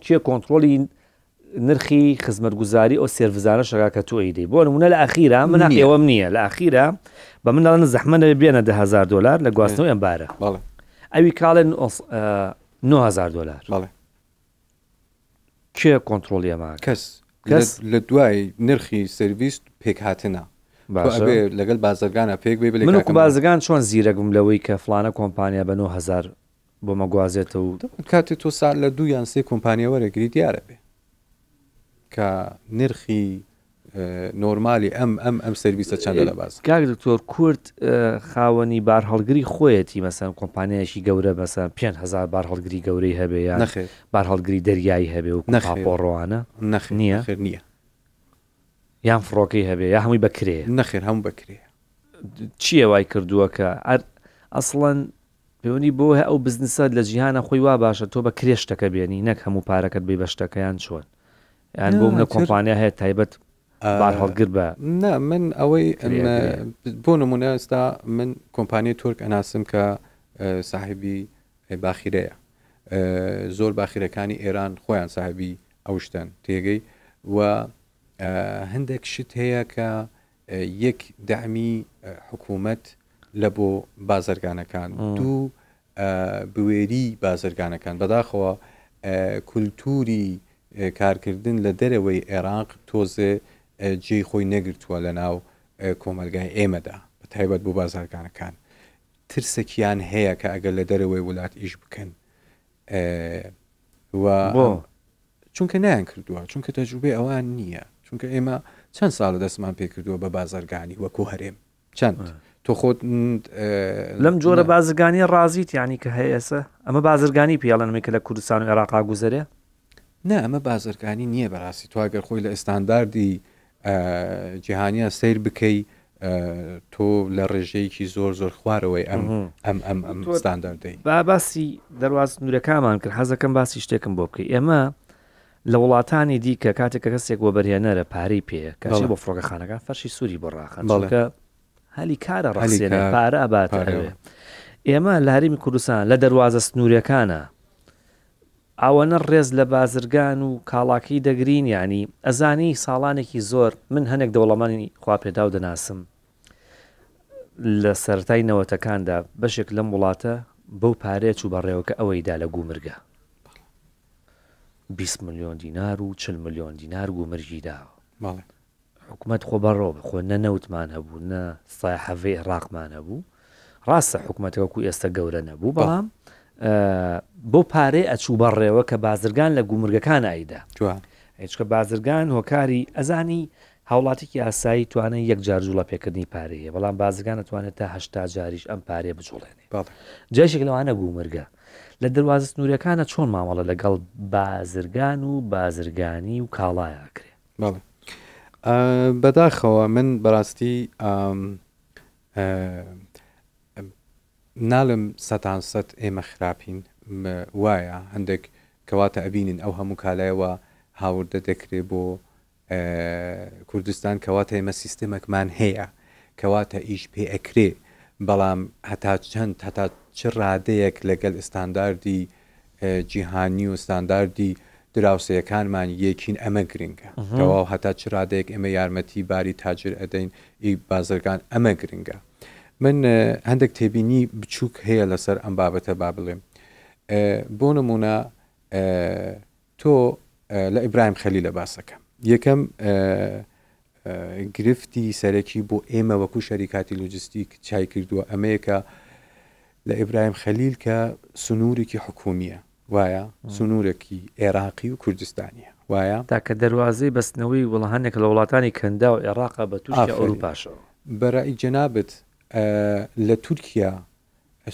کێ کۆنترۆڵی نرخی خزمەتگوزاری ئەو سێرڤزانەش ئەکا کە تۆ ئەیدەی بۆ نمونە لە ئەخیرا من هەقی ئەوەم نییە لە ئەخیرا بە من دەڵێن زەحمە نەبێ بێنە 10000 دلار لە گواستنەوەی ئەم بارە بەڵێ ئەوی کاڵێن 9000 دلار بەڵێ کێ کۆنترۆڵی ئەمە ئەکا؟ کەس کەس لە دوای نرخی سێرڤیس پێکهاتنە تۆ باشە ئەبێ لەگەل بازرگانا پێک بێی بلێ من کاکە وەکو من بازرگان چۆن زیرەک بم لەوەی کە فڵانە کۆمپانیا بە 9000 بۆ مەگوازێتە و. کاتێ تۆ سا لە دوو یان سێ کۆمپانیا وەرەگری دیارە بێ کە نرخی نۆرمالی ئەم ئەم ئەم سەرڤیسە چەندە لە باز. کاک دکتۆر کورد خاوەنی بارهەڵگری خۆیەتی مەسەن کۆمپانیایەکی گەورە مەسەن 5000 بارهەڵگری گەورەی هەبێ یان نەخێر بارهەڵگری دەریایی هەبێ وەکو نەخێر پاپۆڕۆوانە نەخێر نییە نەخێر نییە. یان فڕۆکەی هەبێ یا هەمووی بە کرێیە؟ نەخێر هەموو بە کرێیە. چییە وای کردووە کە ئەسڵەن پەیوەندی بەوە هەیە ئەو بزنسە لە جیهانە خۆی وا باشە تۆ بە کرێ شتەکە بێنی نەک هەموو پارەکەت بی بە شتەکە یان چۆن یان بۆ منە کۆمپانیا هەیە تایبەت بارهەڵگر بە نا من ئەوەی بۆ نمونە ئێستا من کۆمپانیای تورک ئەناسم کە ساحبی باخیرەیە زۆر باخیرەکانی ئێران خۆیان ساحبی ئەو شتەن تێگەی و هەندێک شت هەیە کە یەک دەعمی حکوومەت لە بۆ بازرگانەکان، دوو بوێریی بازرگانەکان. بەداخەوە کولتووری کارکردن لە دەرەوەی عێراق تۆزێ جێی خۆی نەگرتووە لە ناو کۆمەلگای ئێمەدا، بە تایبەت بۆ بازرگانەکان. ترسەکیان هەیە کە ئەگەر لە دەرەوەی وڵات ئیش بکەن و بۆ؟ چونکە نایان کردووە چونکە تەجروبەی ئەوان نییە چونکە ئێمە چەند ساڵە دەستمان پێکردووە بە بازرگانی وەکو هەرێم چەند تۆ خۆت لەم جۆرە بازرگانی ڕازیت یعنی کە هەیە ئێستا ئەمە بازرگانی پێڵێن کە لە کوردستان و عێراقا گوزەرێ نا ئەمە بازرگانی نییە بەڕاستی تۆ ئەگەر خۆی لە ئستانداردی جیهانیا سەیر بکەی تۆ لە ڕێژەیەکی زۆر زۆر خوارەوەی ئەم ئەم ئەم ئەم ستانداردەی. با باسی دەرواز سنوورەکانمان کرد حەزەکەم باسی شتێکم بۆ بکەی ئێمە لە وڵاتانی دیکە کاتێک کە کەسێک وەبەرهێنەرە پارەی پێیە کەچی بۆ فڕۆکەخانەکان فەرشی سووری بۆ ڕاخەن چونکە هەلی کارە ڕەخسێنێ پارە ئەباتە ئەوێ ئێمە لە هەرێمی کوردستان لە دەروازە سنووریەکانە ئەوەنە ڕێز لە بازرگان و کاڵاکەی دەگرین یانی ئەزانی ساڵانێکی زۆر من هەنێک دەوڵەمەنی خواپێداو دەناسم لە سەرەتای نەوەتەکاندا بەشێک لەم وڵاتە بەو پارەیە چوو بەڕێوە کە ئەوەی دا لە گومرگە 20 ملیۆن دینار و 40 ملیۆن دینار گومرگی داوە حکومەت خۆ بەڕۆ خۆ نە نەوتمان هەبوو نە سای حەڤەی عێڕاقمان هەبوو ڕاستە حکومەتەکە وەکو ئێستا گەورە نەبوو بەڵام بۆ پارەی ئەچوو بەڕێوە کە بازرگان لە گومرگەکان ئایدا چکە بازرگان هۆکاری ئەزانی هاوڵاتیکی ئاسایی توانای یەک جار جوڵە پێکردنی پارەیە بەڵام بازرگان ئەتوانێت تا هەشتا جاریش ئەم پارەیە بجوڵێنێ جاشێک لەوانە گومرگە لە دەروازە سنوورەکانە چۆن مامەڵە لەگەڵ بازرگان و بازرگانی و کاڵایە ئەکرێ بەڵێ بەداخەوە من بەڕاستی ناڵێم سەتان سەت ئێمە خراپین وایە هەندێک کەواتە ئەبینین ئەو هەموو کالایەوە هاوردە دەکرێ بۆ کوردستان کەواتە ئێمە سیستەمەکمان هەیە کەواتە ئیش پێ ئەکرێ بەڵام هەتا چەند هەتا چ ڕادەیەک لەگەل ئستانداردی جیهانی و ستانداردی دراوسێیەکانمان یەکین ئەمە گرنگە تەواو هەتا چ رادەیەک ئێمە یارمەتی باری تاجر ئەدەین ئی بازرگان ئەمە گرنگە من هەندێک تێبینی بچووک هەیە لەسەر ئەم بابەتە با بڵێم. بۆ نمونە تۆ لە ئیبراهیم خەلیلە باسەکەم یەکەم گرفتی سەرەکی بۆ ئێمە وەکو شەریکاتی لوجستیک چای کردووە ئەمەیە کە لە ئیبراهیم خەلیل کە سنوورێکی حکومیە وایە سنوورێکی عێراقی و کوردستانیە وایە تاکە دەروازەی بەستنەوەی وڵ هەندێک لە وڵاتانی کەندا و عێراقە بە تورکیا ئەوروپاشەوە. بەرای جەنابت لە تورکیا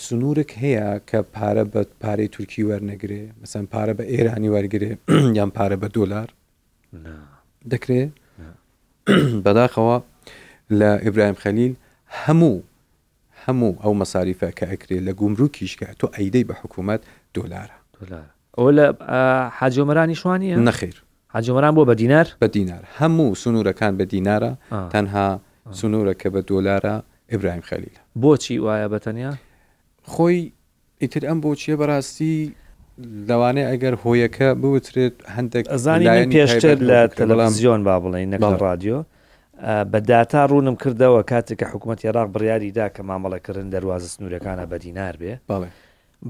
سنوورک هەیە کە پارە بە پارەی تورکی وەرنەگرێ مەسەن پارە بە ئێرانی وەرگێ یان پارە بە دۆلار دەکرێ بەداخەوە لە ئیبراهیم خەلیل هەموو هەموو ئەو مەساریفە کە ئەکرێ لە گومرکیش کە تۆ ئەیدەی بە حکوومەت دۆلارە دۆلار ئەوە لە حاجۆمەرانی شوانە نەخیر حاجۆمەران بۆ بە دینار بە دینار هەموو سنوورەکان بە دینارە تەنها سنوورە کە بە دۆلارە ئیبراهیم خەلیلە. بۆچی وایە بە تەنیا؟ خۆی ئیتر ئەم بۆچیە بەراستی لەوانەیە ئەگەر هۆیەکە بوترێت هەندێک ئەزانی من لایەنی پێشتر تایبەت لە بکرێت بەڵام تەلەفزیۆن با بڵێین نەک لە بەڵێ. ڕادیۆ بە داتا ڕوونم کردەوە کاتێک کە حکوومەتی عێراق بڕیاری دا کە مامەڵەکردن دەروازە سنوورەکانە بە دینار بێ بەڵێ.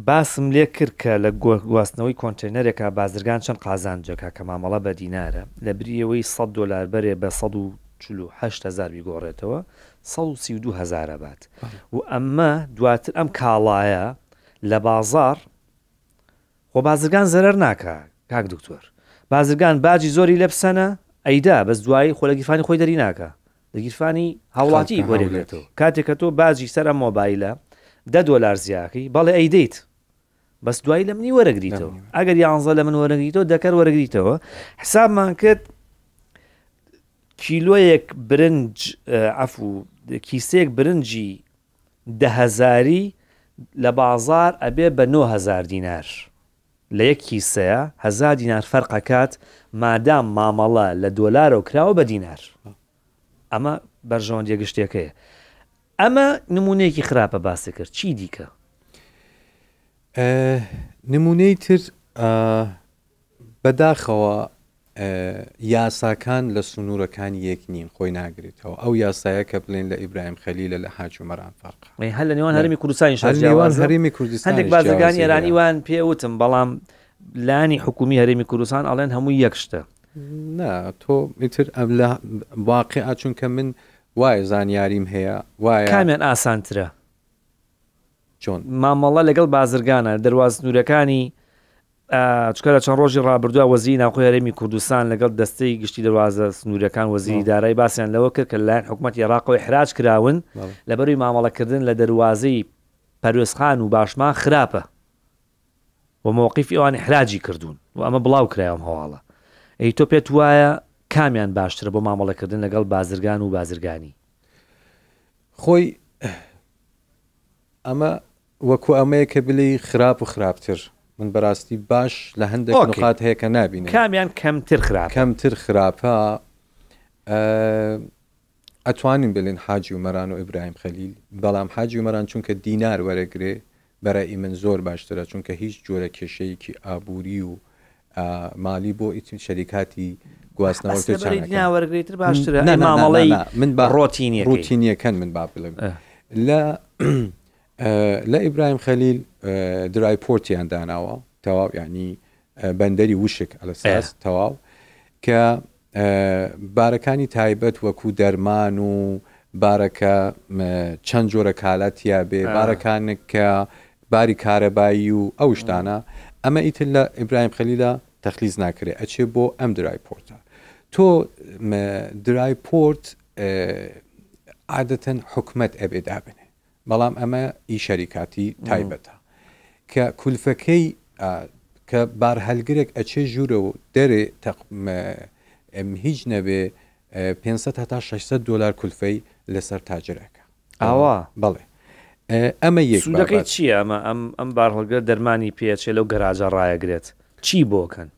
باسم لێ کرد کە لە گواستنەوەی کۆنتێنەرێکا بازرگان چەند قازانج دەکا کە مامەڵە بە دینارە، لە بری ئەوەی سەد دۆلار بەرێ بە 148 هەزار بیگۆڕێتەوە، 132 هەزار ئەبات و ئەمە دواتر ئەم کاڵایە لە بازاڕ خۆ بازرگان زەرەر ناکا کاک دکتۆر بازرگان باجی زۆری لێ بسەنە ئەیدا بەس دوایی خۆ لە گیرفانی خۆی دەری ناکا لە گیرفانی هاوڵاتی وەرێگرێتەوە کاتێک کە تۆ باجی سەر ئەم مۆبایلە دە دۆلار زیاکەی بەڵێ ئەیدەیت بەس دوایی لە منی وەرەگریتەوە ئەگەر یانزە لە من وەرەگریتەوە دەکەر وەرەگریتەوە حسابمان کرد کیلۆیەک برنج عفو کیسەیەک برنجی دههزاری لە بازار ئەبێ بە 9000 دینار لە یەک کیسەیە هەزا دینار فەرق ئەکات مادام مامەڵە لە دۆلارەوە کراوە بە دینار ئەمە بەرژەوەندیە گشتیەکەیە ئەمە نمونەیەکی خراپە باست کرد چی دیکە؟ نمونەی تر بەداخەوە یاساکان لە سنوورەکان یەک نین خۆی ناگرێتەوە ئەو یاسایە کە بڵێن لە ئیبراهیم خەلیلە لە حاج عومەران فەرقە. هەر لە نێوان هەرێمی کوردستانیش هەر نێوان هەرێمی کوردستانیش هەندێک بازرگانی جیاوازی ئێرانی هەیە. وان پێ وتم بەڵام لانی حکومی هەرێمی کوردستان ئەڵێن هەمووی یەک شتە. نا تۆ ئیتر ئەم لە واقیع چونکە من وایە زانیاریم هەیە وایە. کامیان ئاسانترە؟ چۆن؟ مامەڵە لەگەڵ بازرگانە دەروازە سنوورەکانی چونکە لە چەند ڕۆژی ڕابردووە وەزیری ناوخۆی هەرێمی کوردستان لەگەڵ دەستەی گشتی دەروازە سنووریەکان وەزیری دارایی باسیان لەوە کرد کە لەلایەن حکوومەتی عێراقەوە ئیحراج کراون لەبەروی مامەڵەکردن لە دەروازەی پەروێزخان و باشمان خراپە و مەوقیفی ئەوان ئیحراجی کردوون و ئەمە بڵاو کرایەوە ئەم هەواڵە. ئەی تۆ پێت وایە کامیان باشترە بۆ مامەڵەکردن لەگەڵ بازرگان و بازرگانی؟ خۆی ئەمە وەکو ئەمەیە کە بلێی خراپ و خراپتر من بەراستی باش لە هەندێک ئۆکەی نوقات هەیە کە نابینم. کامیان کەمتر خراپە؟ کەمتر خراپە ئەتوانین بلێن حاجی عومەران و ئیبراهیم خەلیل بەڵام حاجی عومەران چونکە دینار وەرەگرێ بەرەئی من زۆر باشترە چونکە هیچ جۆرە کێشەیەکی ئابووری و مالی بۆ ئیتر شەریکاتی گواستنەوە بەس تر لەبەرەی چانەکەن. دنیا وەرگریتر باشترە نا ئەی نا نا نا مامەڵەی نا من با ڕۆتینیەکەی. ڕوتینیەکەن من با بڵێم لە لە ئیبراهیم خەلیل درای پۆرتیان داناوە تەواو یعنی بەندەری وشک ئەلەساس تەواو کە بارەکانی تایبەت وەکو دەرمان و بارەکە چەند جۆرە کالا تیا بێ بارەکانێک کە باری کارەبایی و ئەو شتانە ئەمە ئیتر لە ئیبراهیم خەلیلە تەخلیس ناکرێ ئەچێ بۆ ئەم درای پۆرتە تۆ درای پۆرت عادەتەن حکومەت ئەبێ دابنێ بەڵام ئەمە ئی شەریکاتی تایبەتە کە کولفەکەی کە بارهەلگرێک ئەچێ ژوورەوە دەرێ هیچ نەبێ 500 هەتا 600 دلار کولفەی لەسەر تاجرەکە ئاوا بەڵێ ئەمە یەک سوودەکەی چییە ئەمە ئەم ئەم بارهەڵگرە دەرمانی پێچێ لەو گەراجە ڕایەگرێت چی بۆکەن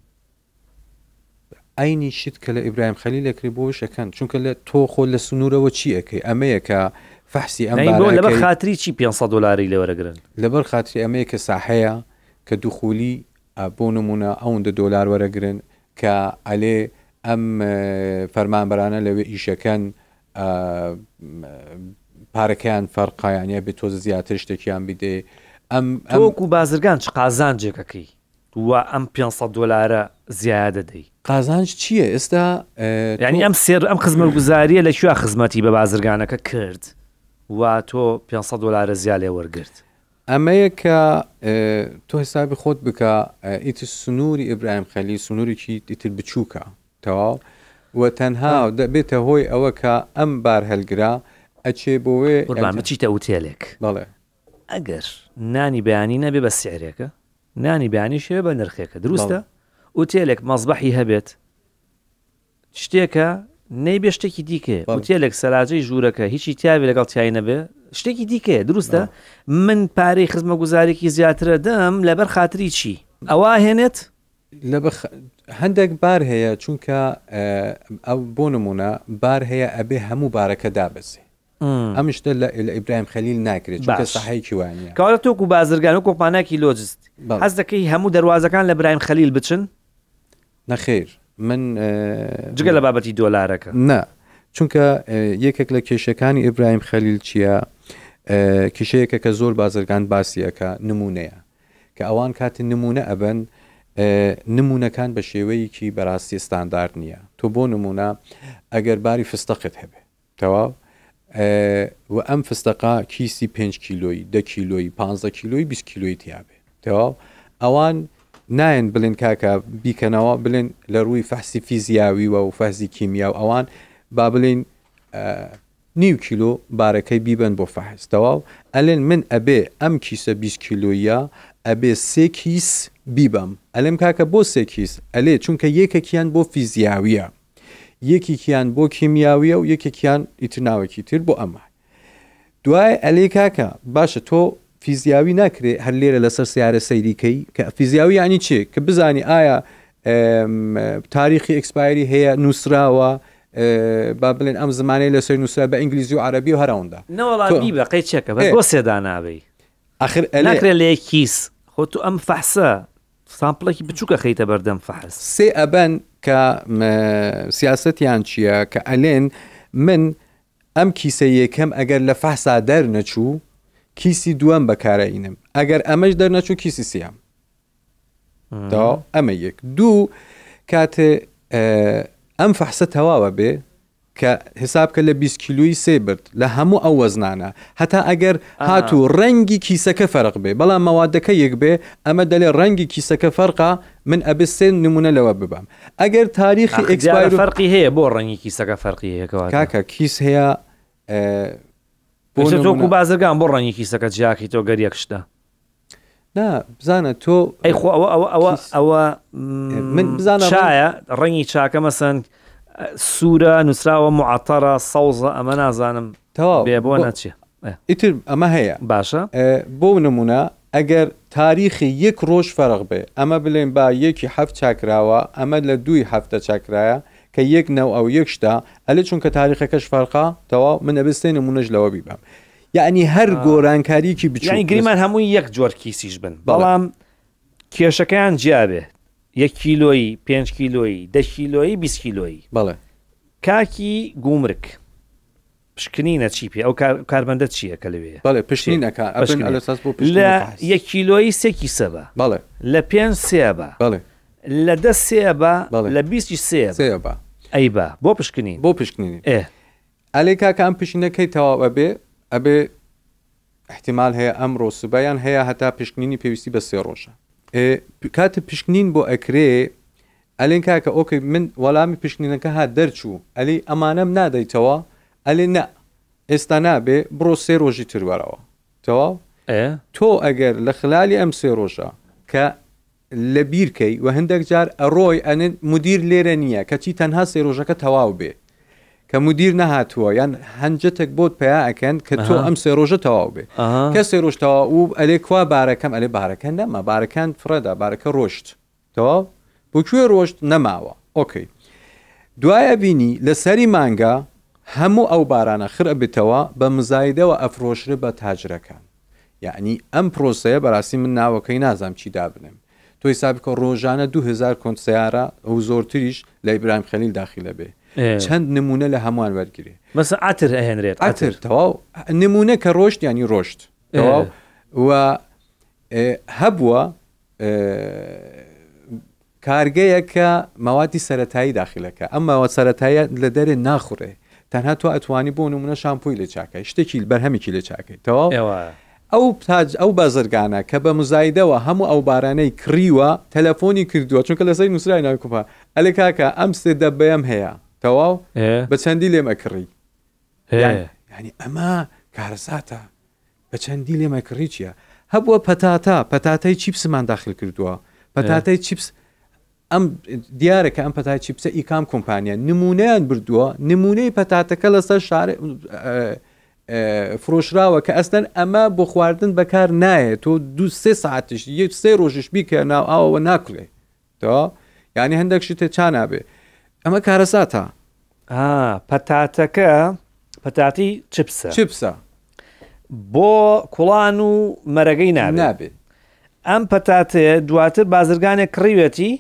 عەینی شت کە لە ئیبراهیم خەلیل ئەکرێ بۆش ئەکەن چونکە لە تۆ خۆ لە سنوورەوە چی ئەکەی ئەمەیە کە فەحسی ئەم نەی بۆ بارە لەبەر ئەکەی خاتری چی 500 دۆلاری لێ وەرەگرن؟ لەبەر خاتری ئەمەیە کە ساحەیە کە دوخولی بۆ نمونە ئەوەندە دۆلار وەرەگرن کە ئەلێ ئەم فەرمانبەرانە لەوێ ئیشەکەن پارەکەیان فەرقە یانی ئەبێ تۆزە زیاتر شتێکیان بدێ. ئەم تۆ وەکو بازرگان چ قازانجێک ئەکەی وا ئەم 500 دۆلارە زیادە دەی؟ قازانج چییە ئێستا؟ یانی ئەم سێر ئەم خزمەتگوزارییە لە کوێ خزمەتی بە بازرگانەکە کرد وا تۆ 500 دۆلارە زیا لێ وەرگرت؟ ئەمەیە کە تۆ حسابی خۆت بکە ئیتر سنووری ئیبراهیم خەلیل سنوورێکی ئیتر بچووکە تەواو و تەنها دەبێتە هۆی ئەوە کە ئەم بارهەلگرە ئەچێ بۆ وێ قوربان بچیتە ئوتێلێک بەڵێ ئەگەر نانی بەیانی نەبێ بە سعرێکە نانی بەیانیش هەبێ بە نرخێکە دروستە ئوتێلێک مەزبەحی هەبێت شتێکە نەیبێ شتێکی دیکەیە ئوتێلێک سەلاجەی ژوورەکە هیچی تیاوی لەگەڵ تای نەبێ شتێکی دیکەیە دروستە من پارەی خزمەگوزارێکی زیاترە دەم لەبەر خاتری چی ئەوە هێنێت لە هەندێک بار هەیە چونکە ئەو بۆ نمونە بار هەیە ئەبێ هەموو بارەکە دابەزێ ئەم شتە لە ئیبراهیم خەلیل ناکرێت چونکە ساحەیەکی وا نییە. کەواتە تۆ وەکو بازرگان و کۆمپانیایەکی لۆجست حەز دەکەی هەموو دەروازەکان لە برایم خەلیل بچن؟ نەخێر من جگە لە بابەتی دۆلارەکە. نا چونکە یەکێک لە کێشەکانی ئیبراهیم خەلیل چییە؟ کێشەیەکە کە زۆر بازرگان باسی ئەکا نمونەیە کە ئەوان کاتی نمونە ئەبەن نمونەکان بە شێوەیەکی بەراستی ستاندارد نییە تۆ بۆ نمونە ئەگەر باری فستەقت هەبێ تەواو و ئەم فستەقە کیسی پێنج کیلۆیی دە کیلۆیی پانزە کیلۆیی 20 کیلۆیی تیابێ تەواو ئەوان نایەن بڵێن کاکە بیکەنەوە بڵێن لە ڕووی فەحسی فیزیاوی و فەحسی کیمیا و ئەوان با بڵێن نیو کیلۆ بارەکەی بیبەن بۆ فەحس تەواو ئەلێن من ئەبێ ئەم کیسە 20 کیلۆیە ئەبێ سێ کیس بیبەم ئەلێم کاکە بۆ سێ کیس ئەلێ چونکە یەکێکیان بۆ فیزیاویە یەکێکیان بۆ کیمیاویە و یەکێکیان ئیتر ناوێکی تر بۆ ئەمە دوای ئەلێ کاکە باشە تۆ فیزیاوی ناکرێ هەر لێرە لەسەر سیارە سەیری کەی کە فیزیاوی یعنی چێ کە بزانی ئایا تاریخی expiry هەیە نووسراوە با بڵێن ئەم زمانەی لەسەر نووسرا بە ئینگلیزی و عەربی و هەرەوەندە نەوەڵا بیبە قەی چێکە بەس بۆ سێدا نابی ئەخر ناکرێت لە یەک کیس خۆ تو ئەم فەحسە sample ێکی بچووک ئەخەیتە بەردەم فەحس. سێ ئەبەن کە سیاسەتیان چییە کە ئەلێن من ئەم کیسە یەکەم ئەگەر لە فەحسا دەرنەچوو کیسی دووەم بەکارئینم ئەگەر ئەمەش دەرنەچوو کیسی سیام تەواو ئەمە یەک دوو کاتێ ئەم فەحسە تەواوە بێ کە حساب کە لە 20 کیلۆی سێ برد لە هەموو ئەو وەزنانە هەتا ئەگەر هاتوو ڕەنگی کیسەکە فەرق بێ بەڵام مەوادەکە یەک بێ ئەمە دەلێ ڕەنگی کیسەکە فەرقە من ئەبێ سێ نمونە لەوە ببەم ئەگەر تاریخی expire فەرقی هەیە بۆ ڕەنگی کیسەکە فەرقی هەیە کەواتە کاکە کیس هەیە بۆ تۆکو بازرگان بۆ ڕەنگی کیسەکە جیاکەی تۆ گەر یەک شتە نا بزانە تۆ ئەی خۆ ئەوە ئەوە ئەوە ئەوە من بزانە چایە ڕەنگی چاکە مەسەن سوورە نووسراوە معتەرە سەوزە ئەمە نازانم تەواو بێ بۆ نەچێ ئیتر ئەمە هەیە باشە بۆ نمونە ئەگەر تاریخی یەک ڕۆژ فەرق بێ ئەمە بلێن با یەکی حەفت چاکراوە ئەمە لە دووی هەفتە چاکرایە کە یەک نەو ئەو یەک شتە ئەلێ چونکە تاریخەکەش فەرقە تەواو من ئەبێ سێ نمونەش لەوە بیبەم یەعنی هەر گۆرانکاریەکی بچوک. یەعنی گریمان هەمووی یەک جۆر کیسیش بن بەڵام کێشەکەیان جیا بێ یەک کیلۆیی پێنج کیلۆیی دە کیلۆیی 20 کیلۆیی بەڵێ کاکی گومرک پشکنینە چی پێ ئەو کارمەندە چییە کە لەوێ بەڵێ پشکنینەکە ئەبن ئەلەساس بۆ لە یەک کیلۆیی سێ کیسە بە بەڵێ لە پێنج سێ بە بەڵێ لە دە سێ بە لە بیستی سێ سێ بە ئەی بە بۆ پشکنین بۆ پشکنین ئێ ئەلێ کاکە ئەم پشکنینە کەی تەواو ئەبێ؟ ئەبێ احتمال هەیە ئەمڕۆ سبە یان هەیە هەتا پشکنینی پێویستی بە سێ ڕۆژە. ئێ کاتێ پشکنین بۆ ئەکرێ ئەلێن کاکە ئۆکەی من وەلامی پشکنینەکە هات دەرچوو ئەلی ئەمانەم نادەیتەوە؟ ئەلێ نا ئێستا نابێ بڕۆ سێ ڕۆژی تر وەرەوە. تەواو؟ ئێ. تۆ ئەگەر لە خلالی ئەم سێ ڕۆژە کە لە بیر کەی وە هندەک جار ئەڕۆی ئەنن مدیر لێرە نیە کەچی تەنها سێ ڕۆژەکە تەواو بێ کە مدیر نەهاتووە یان هەنجەتێک بۆت پەیا ئەکەن کە تۆ ئەم سێ ڕۆژە تەواو بێ کە سێ ڕۆژ تەواو و ئەلێ کوا بارەکەم ئەلێ بارەکە نەما بارەکان فڕێدا بارەکە ڕۆشت تەواو بۆ کوێ ڕۆشت نەماوە ئۆکەی دوای ئەبینی لە سەری مانگا هەموو ئەو بارانە خر ئەبێتەوە بە مزایدەوە ئەفرۆشرێ بە تاجرەکان یەعنی ئەم پرۆسەیە بەراستی من ناوەکەی نازانم چی دابنێم تۆ حیساب بکە ڕۆژانە 2000 کۆنت سەیارە و زۆرتریش لە ئیبراهیم خەلیل داخیلە بێ چەند نمونە لە هەمووان وەرگرێ مەسە عەتر ئەهێنرێت عەتر تەواو نمونە کە ڕۆشت یانی ڕۆشت تەواو و. هەبووە کارگەیەک کە مەوادی سەرەتایی داخلەکە ئەم ماوە سەرەتایە لە دەرێ ناخورێ تەنها تۆ ئەتوانی بۆ نمونە شامپۆی لێ چاکەی شتێکی بەرهەمێکی لێ چاکەی تەواو ئەو تاج ئەو بازرگانە کە بە مزایدەوە هەموو ئەو بارانەی کڕیوە تەلەفۆنی کردووە چونکە لەسەری نووسرای ناوی کوپا ئەلێ کاکە ئەم سێ دەبەیەم هەیە تەواو بە چەندی لێم ئەکڕی یعنی ئەمە کارەساتە بە چەندی لێم ئەکڕی چیە؟ هەبووە پەتاتە، پەتاتەی چیپسمان داخل کردووە، پەتاتەی چیپس ئەم دیارە کە ئەم پەتای چیپسە ئی کام کۆمپانیا نمونەیان بردووە نمونەی پەتاتەکە لەسەر شار فرۆشراوە کە ئەستەن ئەمە بۆ خواردن بەکار نایە تۆ دو سێ ساعتش یەک سێ ڕۆژش بیکە ناو ئاوەوە ناکولێ تەواو یعنی هەندێک شتێ چا نابێ ئەمە کارەساتە. ها پەتاتەکە پەتاتی چپسە چپسە بۆ کوڵان و مەرەگەی نابێ نابێ ئەم پەتاتەیە دواتر بازرگانێک کڕیوێتی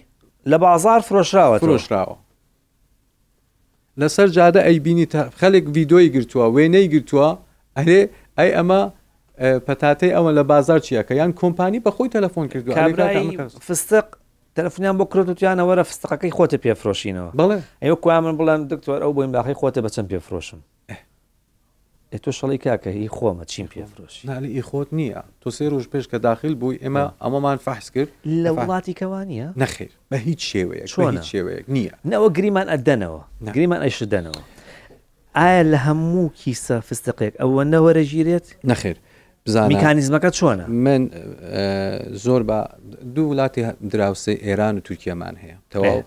لە بازار فرۆشراوە فرۆشراوە لەسەر جادە ئەیبینی تا خەلک ڤیدۆی گرتووە وێنەی گرتووە ئەرێ ئەی ئەمە پەتاتەی ئەوە لە بازار چیەکە یان کۆمپانی بە خۆی تەلەفۆن کردووە ئەرێ کاکە ئەمە کابرای فستق تەلەفۆنیان بۆ کرد وتیانە وەرە فستقەکەی خۆتە پێفرۆشینەوە بەڵێ ئەی وەکو من بڵێم دکتۆر ئەو بۆینباخەی خۆتە بە چەند پێفرۆشم ئێ تۆش ئەڵێی کاکە هی خۆمە چیم پێ فرۆشی. نا ئی خۆت نییە تۆ سێ ڕۆژ پێش کە داخیل بووی ئێمە ئەمەمان فەحس کرد لە وڵاتی کە وا نییە؟ نەخێر بە هیچ شێوەیەک بە هیچ شێوەیەک نییە. نە ئەوە گریمان ئەدەنەوە گریمان ئەیشدەنەوە ئایا لە هەموو کیسە فستقێک ئەوە نەوەرەگیرێت؟ نەخێر بزانە میکانیزمەکە چۆنە؟ من زۆر بە دوو وڵاتی دراوسێ ئێران و تورکیامان هەیە تەواو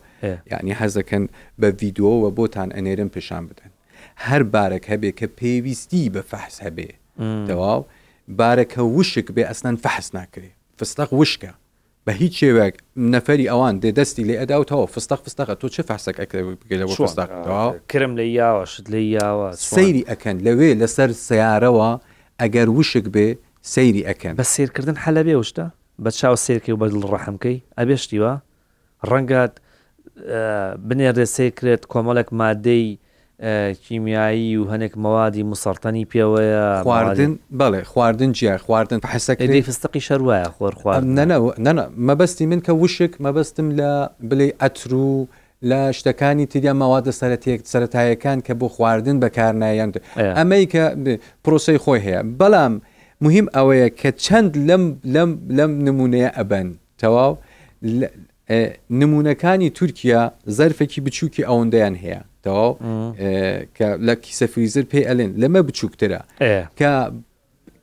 یعنی حەزەکەن بە ڤیددیووە بۆتان ئەنێرم پیشان بدەن هەر بارەک هەبێ کە پێویستی بە فەحس هەبێ تەواو بارەکە وشک بێ ئەسلەن فەحس ناکرێ فستەق وشکە بە هیچ شێوەیەک نەفەری ئەوان دێ دەستی لێ ئەدا و تەواو فستەق فستەقە تۆ چ فەحسەک ئەکرێ بکەی لەوە فستەق تەواو کرم لێی یاوە شت لێی یاوە سەیری ئەکەن لەوێ لەسەر سەیارەوە ئەگەر وشک بێ سەیری ئەکەن. بە سەیرکردن حەل ئەبێ ئەو شتە؟ بە چاو سەیرکەی و بە دڵ ڕەحم کەی ئەبێ شتی وا؟ ڕەنگە بنێردرێت سەیر کرێت کۆمەڵێک مادەی کیمیایی و هەنێک مەوادی مسەڕتەنی پێوەیە خواردن بەڵێ خواردن جیا خواردن حەسەکەی دەی فستقی شەر وایە خۆر خواردن نەنە نەنە مەبەستی من کە وشک مەبەستم لە بلێ ئەتر و لە شتەکانی تریا مەوادە سەرەتێک سەتایەکان کە بۆ خواردن بەکارنایەن ئەمەی کە پرۆسی خۆی هەیە بەڵام مهم ئەوەیە کە چەند لەم لەم لەم نمونەیە ئەبەن تەواو نمونەکانی تورکیا زەرفێکی بچووکی ئەوەندەیان هەیە تەواو کە لە کیسە فریزر پێی ئەلێن لەمە بچووکترە کە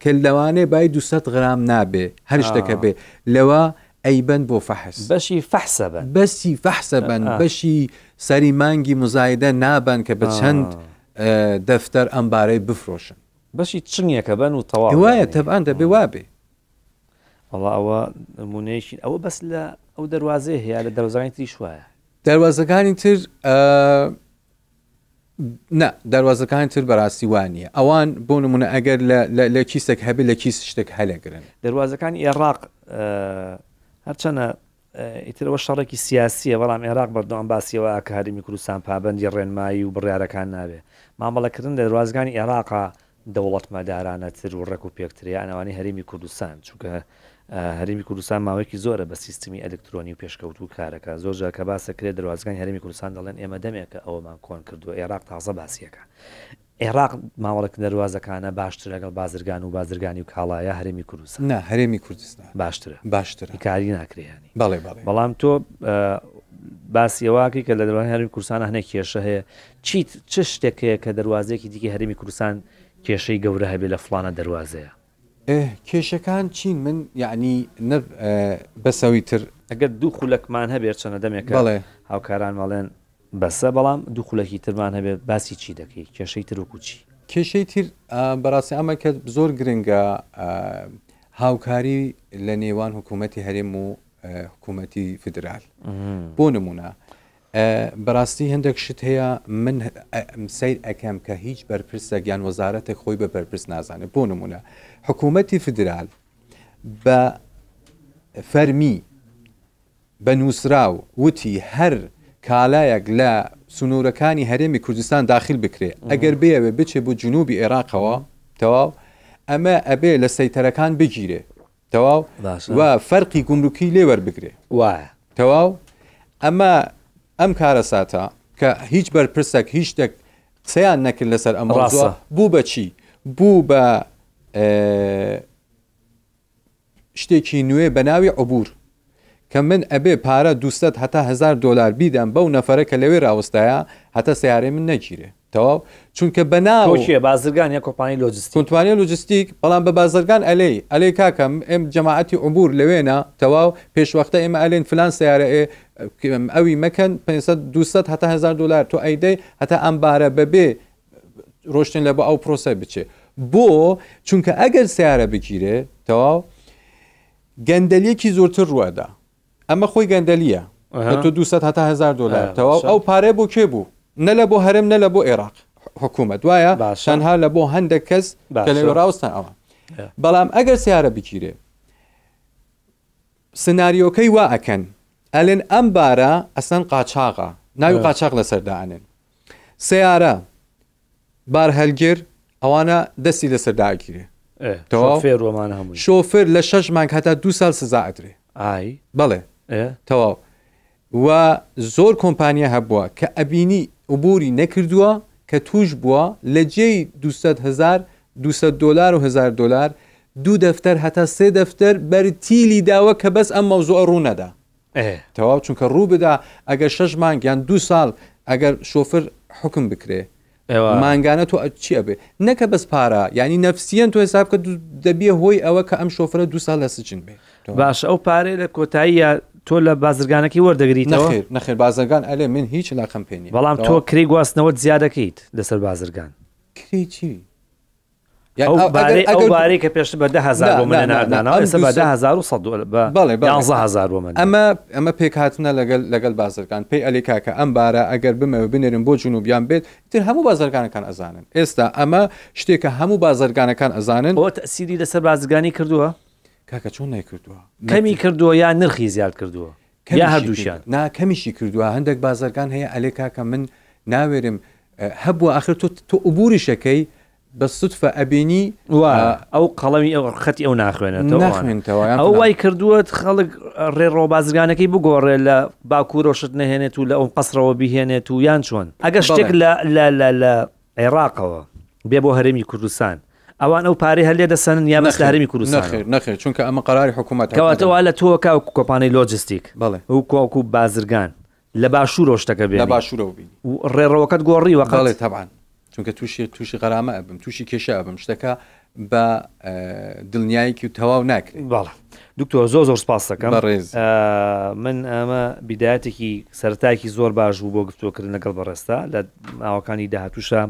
کە لەوانەیە بای 200 غرام نابێ هەر شتەکە بێ لەوە ئەیبەن بۆ فەحس بەشی فەحسە بن بەسی فەحسە بن بەشی سەری مانگی مزایدە نابن کە بە چەند دەفتەر ئەمبارەی بفرۆشن بەشی چنیەکە بن و تەواو وایە تەبان دەبێ وابێ وەڵا ئەوە نمونەیەکی ئەوە بەس لە ئەو دەروازەیە هەیە لە دەروازەکانی تریش وایە؟ دەروازەکانی تر نا دەروازەکانی تر بەڕاستی وا نییە ئەوان بۆ نمونە ئەگەر لە کیسێک هەبێت لە کیس شتێک هەلەگرن دەروازەکانی ئێراق هەرچەنە ئیتر ئەوە شەڕێکی سیاسییە، بەڵام عێراق بەردەوام باسی ئەوە ئەکا هەرێمی کوردستان پابەندی ڕێنمایی و بڕیارەکان نابێ. مامەڵەکردن لە دەروازەکانی عێراقا دەوڵەتمەدارانەتر و ڕێک و پێکترە یان ئەوانەی هەرێمی کوردستان؟ چونکە هەرێمی کوردستان ماوەیەکی زۆرە بە سیستمی ئەلکترۆنی و پێشکەوتوو کارەکا. زۆر جار کە باس دەکرێت دەروازەکانی هەرێمی کوردستان دەڵێن ئێمە دەمێکە ئەوەمان کۆن کردووە، عێراق تازە باسی ئەکا. عێراق مامەڵەکردن دەروازەکانە باشترە لەگەڵ بازرگان و بازرگانی و کاڵا یا هەرێمی کوردستان؟ نا هەرێمی کوردستان باشترە باشترە ئینکاری ناکرێ یانی. بەڵێ بەڵێ. بەڵام تۆ باسی ئەوە ئەکەی کە لە دەروازەی هەرێمی کوردستان هەنێک کێشە هەیە چیت چ شتێک هەیە کە دەروازەیەکی دیکەی هەرێمی کوردستان کێشەی گەورە هەبێ لە فڵانە دەروازەیە؟ ئێ کێشەکان چین من یەعنی نە بەسەوی تر. ئەگەر دوو خولەکمان هەبێ چەنە دەمێکە بەڵێ. هاوکارانم ئەڵێن بەسە بەڵام دوو خولەکی ترمان هەبێت باسی چی دەکەی کێشەی تر وەکو چی؟ کێشەی تر بەڕاستی ئەمە کە زۆر گرنگە هاوکاری لە نێوان حکوومەتی هەرێم و حکوومەتی فیدرال بۆ نمونە بەڕاستی هەندێک شت هەیە من سیر ئەەکەم کە هیچ بەرپرسێک یان وەزارەتێک خۆی بە بەرپرس نازانێت بۆ نمونە حکوومەتی فیدرال بە فەرمی بە نووسراو وتی هەر کالایەک لە سنوورەکانی هەرێمی کوردستان داخیل بکرێ ئەگەر بێەوێ بچێ بۆ جنوبی ئێراقەوە تەواو ئەمە ئەبێ لە سەیتەرەکان بگیرێ. تەواو باشە. و فەرقی گومرکی لێ وەربگرێ. وایە. تەواو ئەمە ئەم کارەساتە کە هیچ بەرپرسەک هیچ شتێک قسەیان نەکرد لەسەر ئەم مەوزوعە ڕاستە. بوو بە چی؟ بوو بە شتێکی نوێ بە ناوی عبور کە من ئەبێ پارە 200 هەتا 1000 دۆلار بیدەم بەو نەفەرە کە لەوێ راوەستایە هەتا سەیارەی من نەگیرێ تەواو چونکە بە ناو تۆ کێ بازرگان یا کۆمپانیای لۆجستیک؟ کۆمپانیای لۆجستیک بەڵام بە بازرگان ئەلێی ئەلێ کاکە ئێم جەماعەتی عبور لەوێنە تەواو پێشوەختە ئێمە ئەلێن فلان سەیارە ئێ ئەوی مەکەن 500 200 هەتا 1000 دۆلار تۆ ئەیدەی هەتا ئەم بارە بەبێ ڕۆشتن لە بۆ ئەو پرۆسە بچێ بۆ چونکە ئەگەر سیارە بگیرێ تەواو گەندەلیەکی زۆرتر ڕوەدا ئەمە خۆی گەندەلیە کە تۆ 200 هەتا 1000 دلار تەواو ئەو پارەیە بۆ کێ بوو نە لە بۆ هەرێم نە لە بۆ عێراق حکوومەت وایە تەنها لە بۆ هەندێک کەس کە لەوێ ڕاوستان ئەوە بەڵام ئەگەر سیارە بگیرێ سناریۆکەی وا ئەکەن ئەلێن ئەم بارە ئەسەن قاچاغە ناوی قاچاق لەسەر دائەنێن سەیارە بارهەلگر ئەوانە دەستی لەسەر داگیرێ تەواو شۆفێر وەمانە هەمووی شۆفێر لە شەش مانگ هەتا دوو سال سزا ئەدرێ ئای بەڵێ ئێ تەواو و زۆر کۆمپانیا هەبووە کە ئەبینی عبوری نەکردووە کە توش بووە لە جێی 200 هزار 200 دۆلار و 1000 دۆلار دوو دەفتەر هەتا سێ دەفتەر بەرتیلی داوە کە بەس ئەم مەوزوعە ڕوو نەدا تەواو چونکە ڕوو بدا ئەگەر شەش مانگ یان دوو ساڵ ئەگەر شۆفر حکم بکرێ مانگانە تۆ چی ئەبێ نەکە بەس پارە یعنی نەفسیەن تۆ حساب کە دەبیە هۆی ئەوە کە ئەم شۆفرە دو ساڵ لە سجن بێ باش ئەو پارەی لە کۆتاییە تۆ لە بازرگانەکەی وەردەگریتەوە نەخێر نەخێر بازرگان ئەلێ من هیچ لاقم پێ نییە بەڵام تۆ کرێی گواستنەوەت زیادەکەیت لەسەر بازرگان کرێی چی ئەو بارەی ئەو بارەی کە پێشتر بە 10000 بۆ من ناردانەوە ئێستا بە 10100 بە بەڵێ 11000 بۆ من ئەمە ئەمە پێکهاتنە لەگەل لەگەل بازرگان پێی ئەلی کاکە ئەم بارە ئەگەر بمەوێ بنێرم بۆ جنوبیان بێت تر هەموو بازرگانەکان ئەزانن ئێستا ئەمە شتێکە هەموو بازرگانەکان ئەزانن ئەوە تەسیری لەسەر بازرگانی کردووە کاکە چۆن نەیکردووە کەمی کردووە یان نرخی زیاد کردووە یا هەردووشیان نا کەمیشی کردووە هەندێک بازرگان هەیە ئەلێ کاکە من ناوێرم هەبووە ئاخر تۆ تۆ عبوریشەکەی بە سودفە ئەبینی وا ئەو قەڵەمی ئەو خەتی ئەو ناخوێنێتەوە ناخوێنێتەوە ئەو وای کردووە خەڵک ڕێڕەوە بازرگانەکەی بگۆڕێ لە باکوورەوە شت نەهێنێت و لە ئەو قەسرەوە بیهێنێت و یان چۆن ئەگەر شتێک لە لە لە لە عێراقەوە بێ بۆ هەرێمی کوردستان ئەوان ئەو پارەی هەر لێ دەسەنن یا بەس لە هەرێمی کوردستان نەخێر نەخێر چونکە ئەمە قەراری حکوومەت کەواتە وا لە تۆ کاوەکو کۆمپانیای لۆجستیک بەڵێ و کۆکو بازرگان لە باشوورەوە شتەکە بێنی لە باشوورەوە بینی و ڕێڕەوەکەت گۆڕیوە قەت؟ بەڵێ تەبعەن چونکە تووشی تووشی غەرامە ئەبم تووشی کێشە ئەبم شتەکە بە دڵنیایەکی و تەواو ناکرێت بەڵێ دکتۆر زۆر زۆر سپاس دەکەم بەڕێز من ئەمە بیدایەتێکی سەرەتایەکی زۆر باش بوو بۆ گفتوگۆکردن لەگەڵ بەڕێزتا لە ماوەکانی داهاتووشە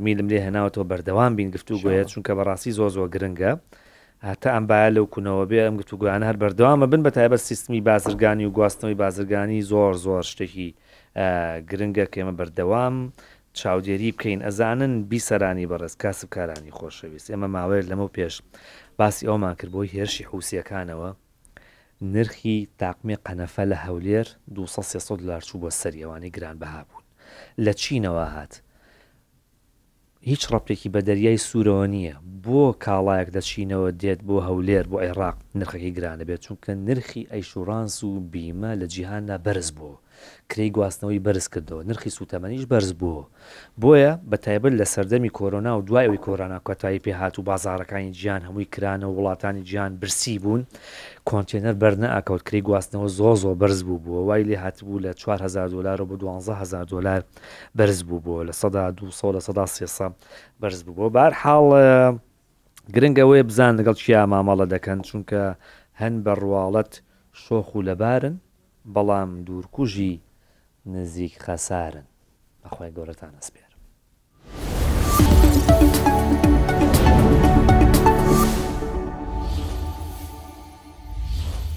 میلم لێ هێناوەتەوە بەردەوام بین گفتوگۆیە چونکە بەڕاستی زۆر زۆر گرنگە هەتا ئەم بایە لەو کونەوە بێ ئەم گفتوگۆیانە هەر بەردەوامە بن بە تایبەت سیستمی بازرگانی و گواستنەوەی بازرگانی زۆر زۆر شتێکی گرنگە کە ئێمە بەردەوام چاودێری بکەین ئەزانن بیسەرانی بەڕێز کاسبکارانی خۆشەویست ئێمە ماوەیەک لەمەو پێش باسی ئەومان کرد بۆی هێرشی حوسیەکانەوە نرخی تاقمێ قەنەفە لە هەولێر 200 300 دلار چوو بۆ سەری ئەوانەی گرانبەها بوون لە چینەوە هات هیچ ڕەبتێکی بە دەریای سوورەوە نییە، بۆ کاڵایەک لە چینەوە دێت بۆ هەولێر بۆ عێڕاق نرخەکەی گرانەبێت، چونکە نرخی ئەیشوڕانس و بیمە لە جیهاندا بەرز بۆوە، کرێی گواستنەوەی بەرز کردەوە، نرخی سووتەمەنیش بەرز بۆوە، بۆیە بە تایبەت لە سەردەمی کۆرۆنا و دوای ئەوەی کۆرۆنا کۆتایی پێ هات و بازاڕەکانی جیهان هەمووی کرانەوە وڵاتانی جیهان برسی بوون کۆنتێنەر بەر نەئەکەوت کرێی گواستنەوە زۆر زۆر بەرز بووبووە وای لێ هاتبوو لە 4000 دۆلارەوە بۆ 12000 دۆلار بەرز بووبووە 200% 300% بەرز بووبووە بار حاڵ گرنگ ئەوەیە بزان لەگەڵ چیا مامەڵە دەکەن چونکە هەن بە ڕواڵەت شۆخ و لەبارن بەڵام دوورکوژی نزیک خەسارن بەخوای گەورەتان ئەسپێرم.